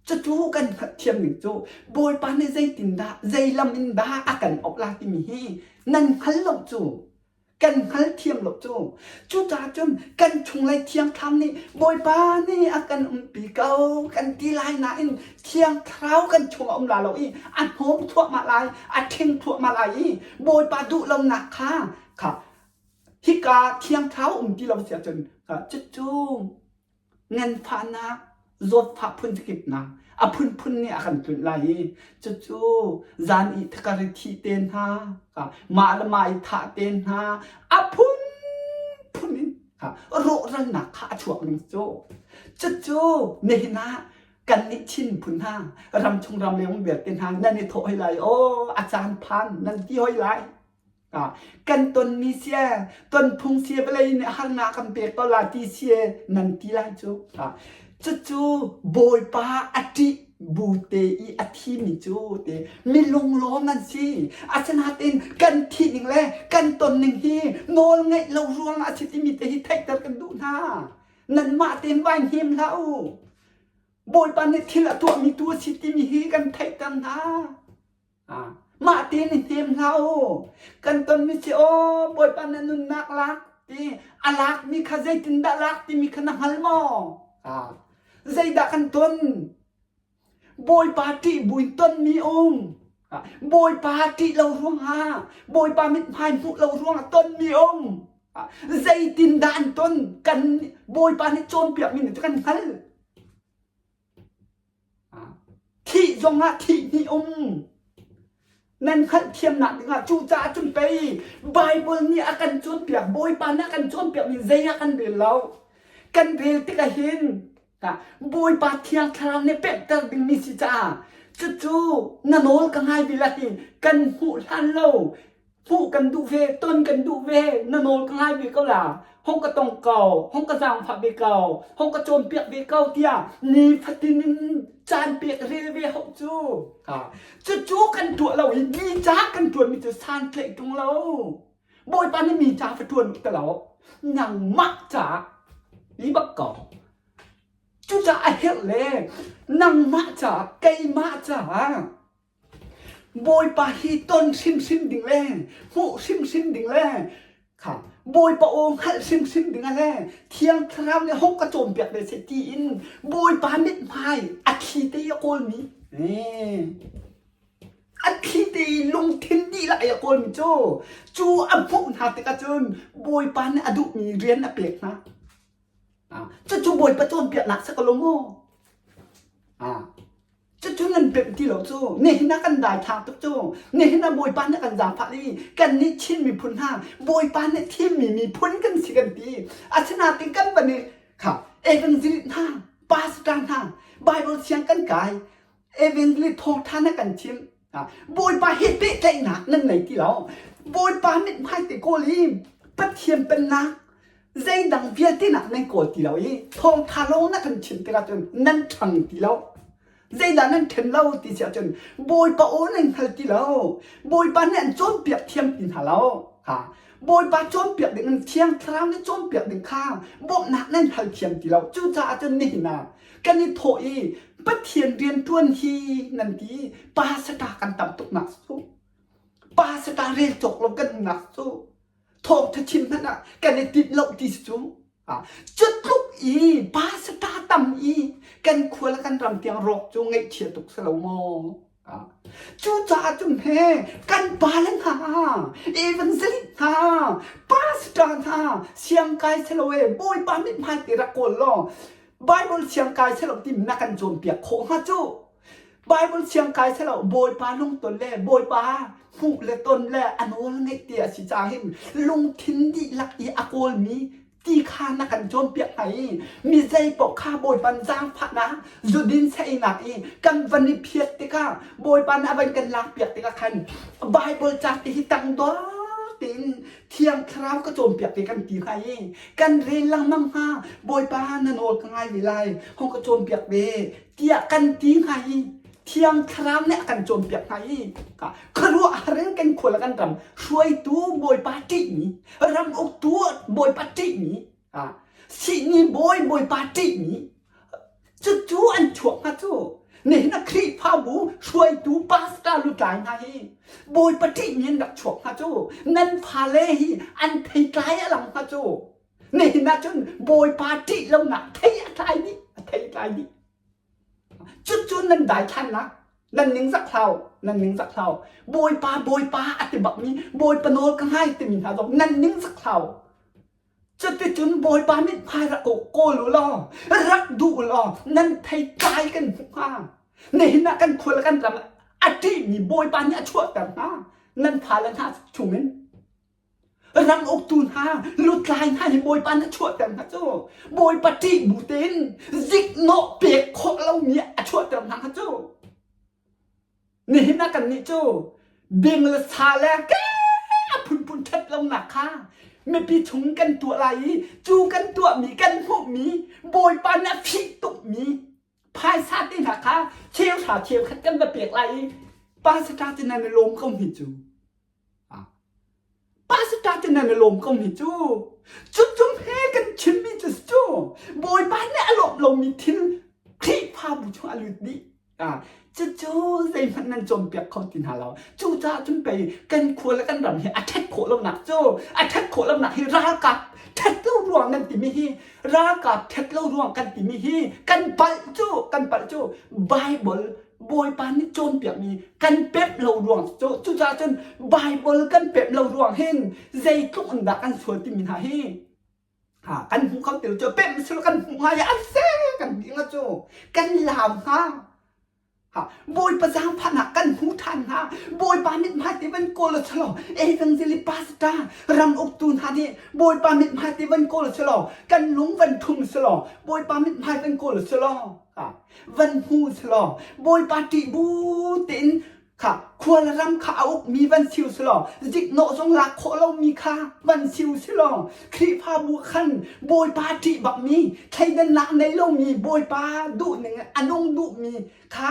cucu kan hngalhthiam ning cu Bawipa nih zeitindah zei lam in dah a kan auh la timi hi nan hngal lo cu. Kan hngalthiam lo cu. Cucaah cun kan chunglei Thiang Thlarau nih Bawipa nih a kan umpi ko kan ti lai nain Thiang Thlarau kan chungah um la lo i a hnawm thluahmah lai, a ṭhing thluahmah lai i Bawipa duh lonak kha kha hika Thiang Thlarau um ti lo si ahcun cucu nganfahnak, zawtfah phunkipnak a phunphun nih a kan tlunh lai i cucu zan i thakar i thih te hna, mah le mah i thah te hna, a phunphun in rawhralnak kha a chuak ning cu. Cucu nihin ah kannih Chin phun hna, ramchung ramleng vialte hna nan i thawh hoi lai, aw a caan phan nan ti hoi lai. Kan tonmi sia, tonphung sia vawlei nih harnak kan pek ko la ti sia nan ti lai cu. Cucu Bawipa a ṭih bu te i a thimi cu te mi lunglawm nan si. Asinain kan thih ning le kan ton ning hi nawl ngeih lo ruang a si timi te hi theihter kan duh hna. Nanmah tein vai hnem hlah u. Bawipa nih thil a tuahmi tu a si timi hi kan theihter hna. Mah tein i hnem hlah u. Kan tonmi si aw Bawipa na nunnak lak ti a lakmi kha zeitindah lak timi kha na hngal maw? Zeidah kan ton? Bawipa ṭih buin tonmi um. Bawipa ṭih lo ruangah, Bawipa mithmai hmuh lo ruangah tonmi um. Zeitindah an ton? Kan Bawipa nih cawnpiakmi nih cu kan hngal. Thih zongah thih hnih um. Nan hngalhthiamnak dingah cucaah cun pei Baibal nih a kan cawnpiak, Bawipa nih a kan cawnpiakmi zei ah kan rel lo. Kan rel tikah hin Bawipa Thiang Thlarau nih pemhter dingmi si caah cucu na nawl ka ngai ve lai ti kan hmuh hlan lo Hmuh kan duh ve, ton kan duh ve, na nawl ka ngai ve ko la, hong ka tong ko, hong ka zaangfah ve ko, hong ka cawnpiak ve ko tiah nifatin in caan pek rel ve hauh cu. Cucu kan tuah lo i mi ca kan tuanmi cu santlaih ṭung lo. Bawipa nih mi ca va ṭuan u ti lo, nangmah ca i bak ko. Cucaah a herh le nangmah ca, keimah caah Bawipa hi ton hrimhrim ding le hmuh hrimhrim ding le kha Bawipa aw hngalh hrimhrim ding le Thiang Thlarau nih hong ka cawnpiak ve seh tiin Bawipa mithmai a thli te i a kawlmi a thli te i lungthin dihlak i a kawlmi cu cu a hmuh hna tikah cun Bawipa nih a duhmi rian a pek hna. Cucu Bawipa cawnpiaknak si ko lo maw? Cucu nan pemh ti lo cu. Nihin ah kan daithlang tuk cu. Nihin ah Bawipa nih kan zaangfah i kannih Chin miphun hna Bawipa nih thimmi miphun kan si kan ti. Asinain kan van i kha evangelist hna, pastor hna, Bible siang kan kai, evangelist thawngṭha na kan chim. Bawipa he pehtlaihnak nan nei ti lo. Bawipa mithmai te kawl i Pathian pennak zeidang vialte nak nan kawl ti lo i thawngṭha lawng na kan chim tikah cun nan ṭhang ti lo. Zeidah nan ṭhen lo ti si ahcun Bawipa aw nan hngal ti lo. Bawipa nih an cawnpiak thiam ti hna lo. Ha. Bawipa cawnpiak ding in Thiang Thlarau nih cawnpiak ding kha bawmhnak nan hal thiam ti lo. Cucaah cun nihin ah kan i thawh i Pathian rianṭuan hi nan ti pa sata kan tam tuknak cu pa sata rel cawk lo kan umnak cu thawngṭha chim hmanh ah kan i tinh lo ti si cu cu tluk i pa sata tam i kan khua le kan ram tiang rawk cu ngaihchia tuk si lo maw? Cucaah cun he kan pale hna, evangelist hna, pastor hna, siangkai selo e Bawipa mithmai te rak kawl law Bible siangkai selo ti na kan cawnpiak khawh hnga cu. Bible siangkai selo Bawipa lungton le Bawipa hmuh le ton le a nawl ngeih ti a si caah hin lungthin dihlak i a kawlmi ti kha na kan cawnpiak hna i mi zei paoh kha Bawipa zaangfahnak zudin saeinak i kan van i phiat tikah Bawipa nih a van kan lakpiak tikah khan Bible ca te hi tangdor tein Thiang Thlarau ka cawnpiak te kan ti hnga i kan rel lengmang hnga Bawipa na nawl ka ngai ve lai hong ka cawnpiak ve tiah kan ti hnga i Thiang Thlarau nih a kan cawnpiak hna i khuaruahhar in kan khua le kan ram hruaitu Bawipa ṭihmi ram uktu Bawipa ṭihmi sihni bawi Bawipa ṭihmi cucu an chuak hnga cu nihin ah Khrihfabu hruaitu pastor lutlai hna hi Bawipa ṭihmi an rak chuak hnga cu nan fale hi an theitlai a lang hnga cu nihin ah cun Bawipa ṭih lonak thei a tlai dih a thei tlai dih Cucu nan daithlannak, nan ningzak hlau, nan ningzak hlau. Bawipa, Bawipa a ti bakmi Bawipa nawl ka ngai timi hna zong nan ningzak hlau. Cuticun Bawipa mithmai rak kawl u law, rak duh u law, nan theitlai kan hmuh hnga. Nihin ah kan khua le kan ram a ṭihmi Bawipa nih a chuahter hna. Nan fale hna chungin. Ram uktu hna, lutlai hna hi Bawipa nih a chuahter hna cu. Bawipa ṭih bu tein ziknawh pek khawh lomi a chuahter hna kha cu. Nihin ah kannih cu bing le sa le ke a phunphun ṭhat lonak kha mipi chung kan tuah lai i cu kan tuahmi kan hmuhmi Bawipa nih a fih tukmi phaisa te hna kha cheuhra cheukhat kan va pek lai i pastor cu nan i lawm ko hni cu. Pastor te nan i lawm ko mi cu cucum he kan chimmi cu cu Bawipa nih a lawmh lomi thil Khrihfabu chung a lut dih. Cucu zeihmanh nan cawnpiak kho ti hna lo. Cucaah cun pei kan khua le kan ram hi a ṭhat khawh lonak cu a ṭhat khawh lonak hi ralkap ṭhat lo ruang nan timi hi ralkap ṭhat lo ruang kan timi hi kan palh cu kan palh cu Bible Bawipa nih cawnpiakmi kan pemh lo ruang cu cucaah cun Bible kan pemh lo ruang hin zeitluk in dah kan sual timi hna hi ha kan hmu kho ti lo cu pemh sil kan hmu hnga i an se kan ti hnga cu kan lam hnga ha Bawipa zaangfahnak kan hmu ṭhan hnga Bawipa mithmai te van kawl selaw evangelist pastor ram uktu hna nih Bawipa mithmai te van kawl selaw kan lung van ṭhum selaw Bawipa mithmai van kawl selaw ha van hmu selaw Bawipa ṭih bu tein kha khua le ram kha a ukmi van siu selaw ziknawh zong lak khawh lomi kha van siu selaw Khrihfabu khan Bawipa ṭih bakmi thleidannak nei lomi Bawipa duhning a nung duhmi kha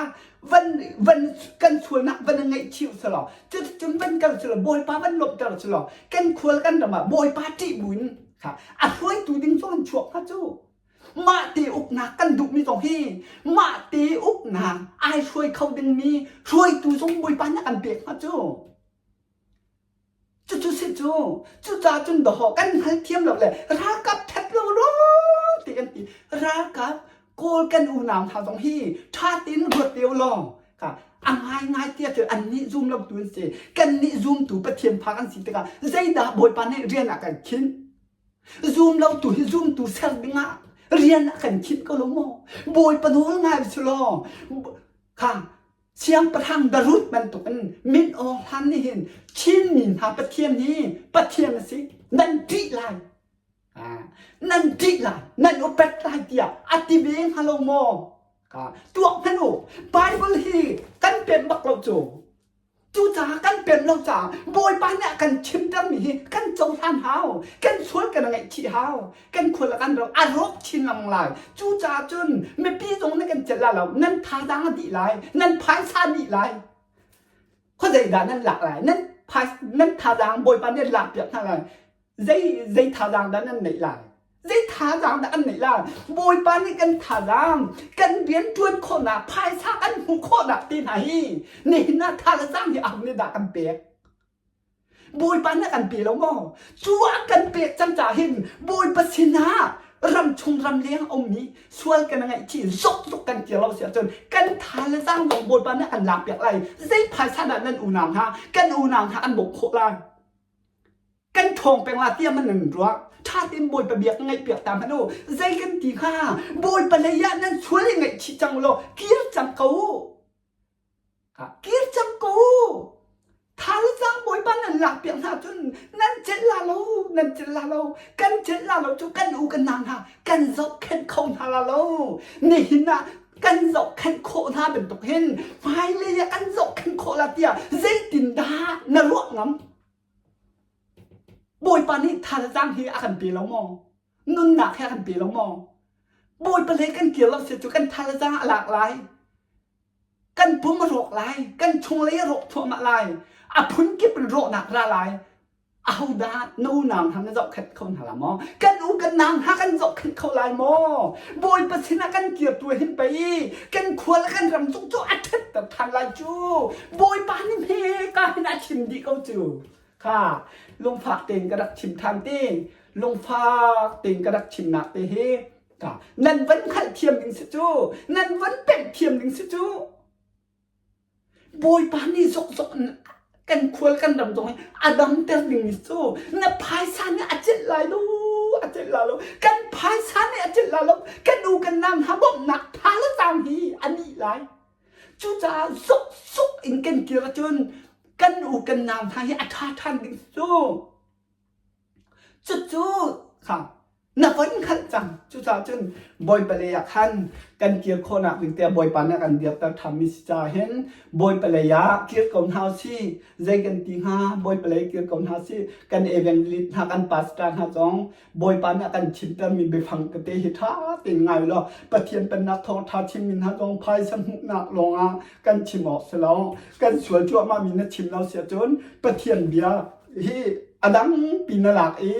van van kan sualnak van ngaihchih selaw cuticun van kal selaw Bawipa van lawmhter selaw kan khual kan ram ah Bawipa ṭih buin kha a hruaitu ding cu an chuak hnga cu Mah te uknak kan duhmi zong hi mah te uknak ai hruai kho dingmi hruaitu zong Bawipa nih a kan pek hnga cu. Cucu si cu. Cucaah cun dawh kan hngalthiam lo le ralkap that lo ruang ti kan ti. Ralkap Kawl kan unau hna zong hi ṭha tein ruat te u law ka a ngaingai tiah cun annih zum lo tu an si. Kannih zumtu Pathian fa kan si tikah zeidah Bawipa nih rian a kan khinh? Zum lotu hi zumtu ser dingah rian a kan khinh ko lo maw? Bawipa nawl ngai si law kha siangpahrang Darut bantukin min Aung Hlan nih hin Chinmi hna Pathian hi Pathian a si nan ṭih lai nan ṭih lai nan upat lai tiah a ti ve hnga lo maw? Tuak hmanh u Bible hi kan pemh bak lo cu Cucaah kan pemh lo caah Bawipa nih a kan chimtermi hi kan cohlan hau, kan sual kan ngaihchih hau, kan khual kan ro a rawk chin lengmang lai. Cucaah cun mipi zong nih kan celh lai lo, nan thazaang a dih lai, nan phaisa dih lai. Khuazei dah nan lak lai? Nan phai nan thazaang Bawipa nih lak piak hna lai. Zei zei thazaang dah nan neih lai? Zei thazaang dah an neih lai? Bawipa nih kan thazaang, kan rian ṭuan khawhnak, phaisa kan hmuh khawhnak te hna hi nihin ah tha le zaang hi aho nih dah kan pek? Bawipa nih a kan pe lo maw? Cu a kan pek cang caah hin Bawipa sinah Ram chung ram leng a ummi sual kan ngaihchih zokzok kan kir lo si ahcun kan tha le zaang zong Bawipa nih a kan lakpiak lai. Zei phaisa dah nan unau hna kan unau hna an bawmh khawh lai? Kan ṭhawng peng la tiah man nan ruah. Ṭha tein Bawipa bia ka ngaihpiak ta hmanh u. Zei kan ti kha Bawipa lei ah nan sual i ngaihchih cang u law kir cang ko u. Kir cang ko u. Tha le cang Bawipa nan lakpiak hna cun nan celh la lo, nan celh la lo. Kan celh la lo cu kan u kan nau hna kan zohkhenh kho hna la lo. Nihin ah kan zohkhenh khawh hna bantuk hin hmailei ah kan zohkhenh khawh la tiah zeitindah na ruah ngam? Bawipa nih tha le zaang hi a kan pe lo maw? Nunnak hi a kan pe lo maw? Bawipa lei kan kir lo si cu kan tha le zaang a lak lai. Kan pum a rawk lai. Kan chunglei a rawk thluahmah lai. A phunkip in rawhnak ra lai. Ahodah na unau hna na zohkhenh kho hna la maw? Kan u kan nau hna kan zohkhenh kho lai maw? Bawipa sinah kan kir tu hin pei kan khua le kan ram zong cu a ṭhatter ṭhan lai cu. Bawipa nih hme ka hin a chim dih ko cu. Kha lungfak tein ka rak chim ṭhan te, lungfak tein ka rak chimnak te hi ka nan van hngalh thiam ding si cu, nan van pemh thiam ding si cu. Bawipa nih zokzok in kan khual kan ram zong hi a damter ding mi cu na phaisa nih a celh lai lo, a celh lai lo. Kan phaisa nih a celh lai lo. Kan u kan nau hna bawmhnak tha le zaang hi a nih lai. Cucaah zokzok in kan kir ahcun kan u kan nau hna hi a ṭha ṭhan ding cu. Cucu kha na von hngalh cang. Cucaah cun Bawipa lei ah khan kan kir khawhnak ding tiah Bawipa nih a kan dirter ṭhanmi si caah hin Bawipa lei ah kir ko hna usih. Zei kan ti hnga? Bawipa lei kir ko hna usih. Kan evangelist hna, kan pastor hna zong Bawipa nih a kan chimtermi biafang tete hi ṭha tein ngai law Pathian Pennak thawngṭha chimmi hna zong phaisa hmuhnak lawngah kan chim awk si lo. Kan sual cuahmahmi na chim lo si ahcun Pathian bia hi a dang pi na lak i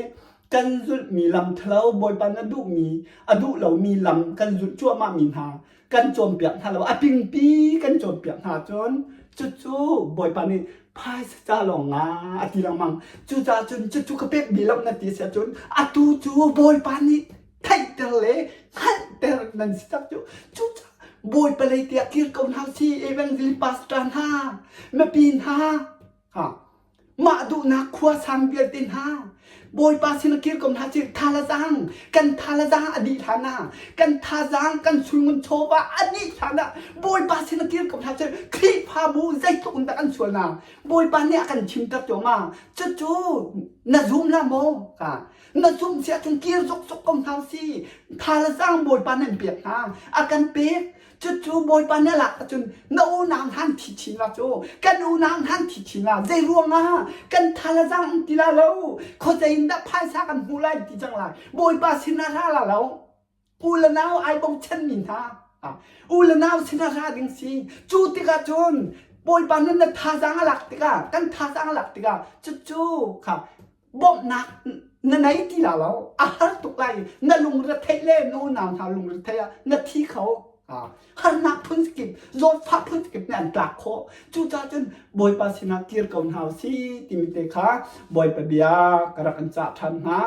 kan zulhmi lam ṭhalo Bawipa na duhmi a duh lomi lam kan zulh cuahmahmi hna kan cawnpiak hna lo a pingpi kan cawnpiak hna cun cucu Bawipa nih phaisa ca lawng nga a ti lengmang cucaah cun cucu ka pek bi lo na ti si ahcun atu cu Bawipa nih theihter le hngalhter nan si tak cu cucaah Bawipa lei tiah kir ko hna si evangelist pastor hna mipi hna ha Mah duhnak khua sang vialte hna Bawipa sin ah kir ko hna sih tha le zaang kan tha le zaang a dih hlan ah kan thazaang kan suingun chawva a dih hlan ah Bawipa sin ah kir ko hna sih Khrihfabu zeitluk in dah kan sual na Bawipa nih a kan chimter cio ma cucu na zum la maw ka na zum si ahcun kir zokzok ko hna si tha le zaang Bawipa nan pek hna a kan pek Cucu Bawipa na lak ahcun na unau hna an thi chin la cu kan unau hna an thi chin la zei ruangah kan thalazang an ti la lo khuazei in dah phaisa kan hmuh lai ti cang lai Bawipa sin ah ra la lo u le nau ai bochan mi hna u le nau sin ah ra ding si cu tikah cun Bawipa nih na thazaang a lak tikah kan thazaang a lak tikah cucu kha bawmhnak na nei ti la lo a har tuk lai na lungretheih le na unau hna lungretheih ah na thi kho harnak phun kip zawtfah phun kip nih an tlak khawh cucaah cun bawipa sinah kir ko hna usih timi te kha bawipa bia ka rak in cah ṭhan hna.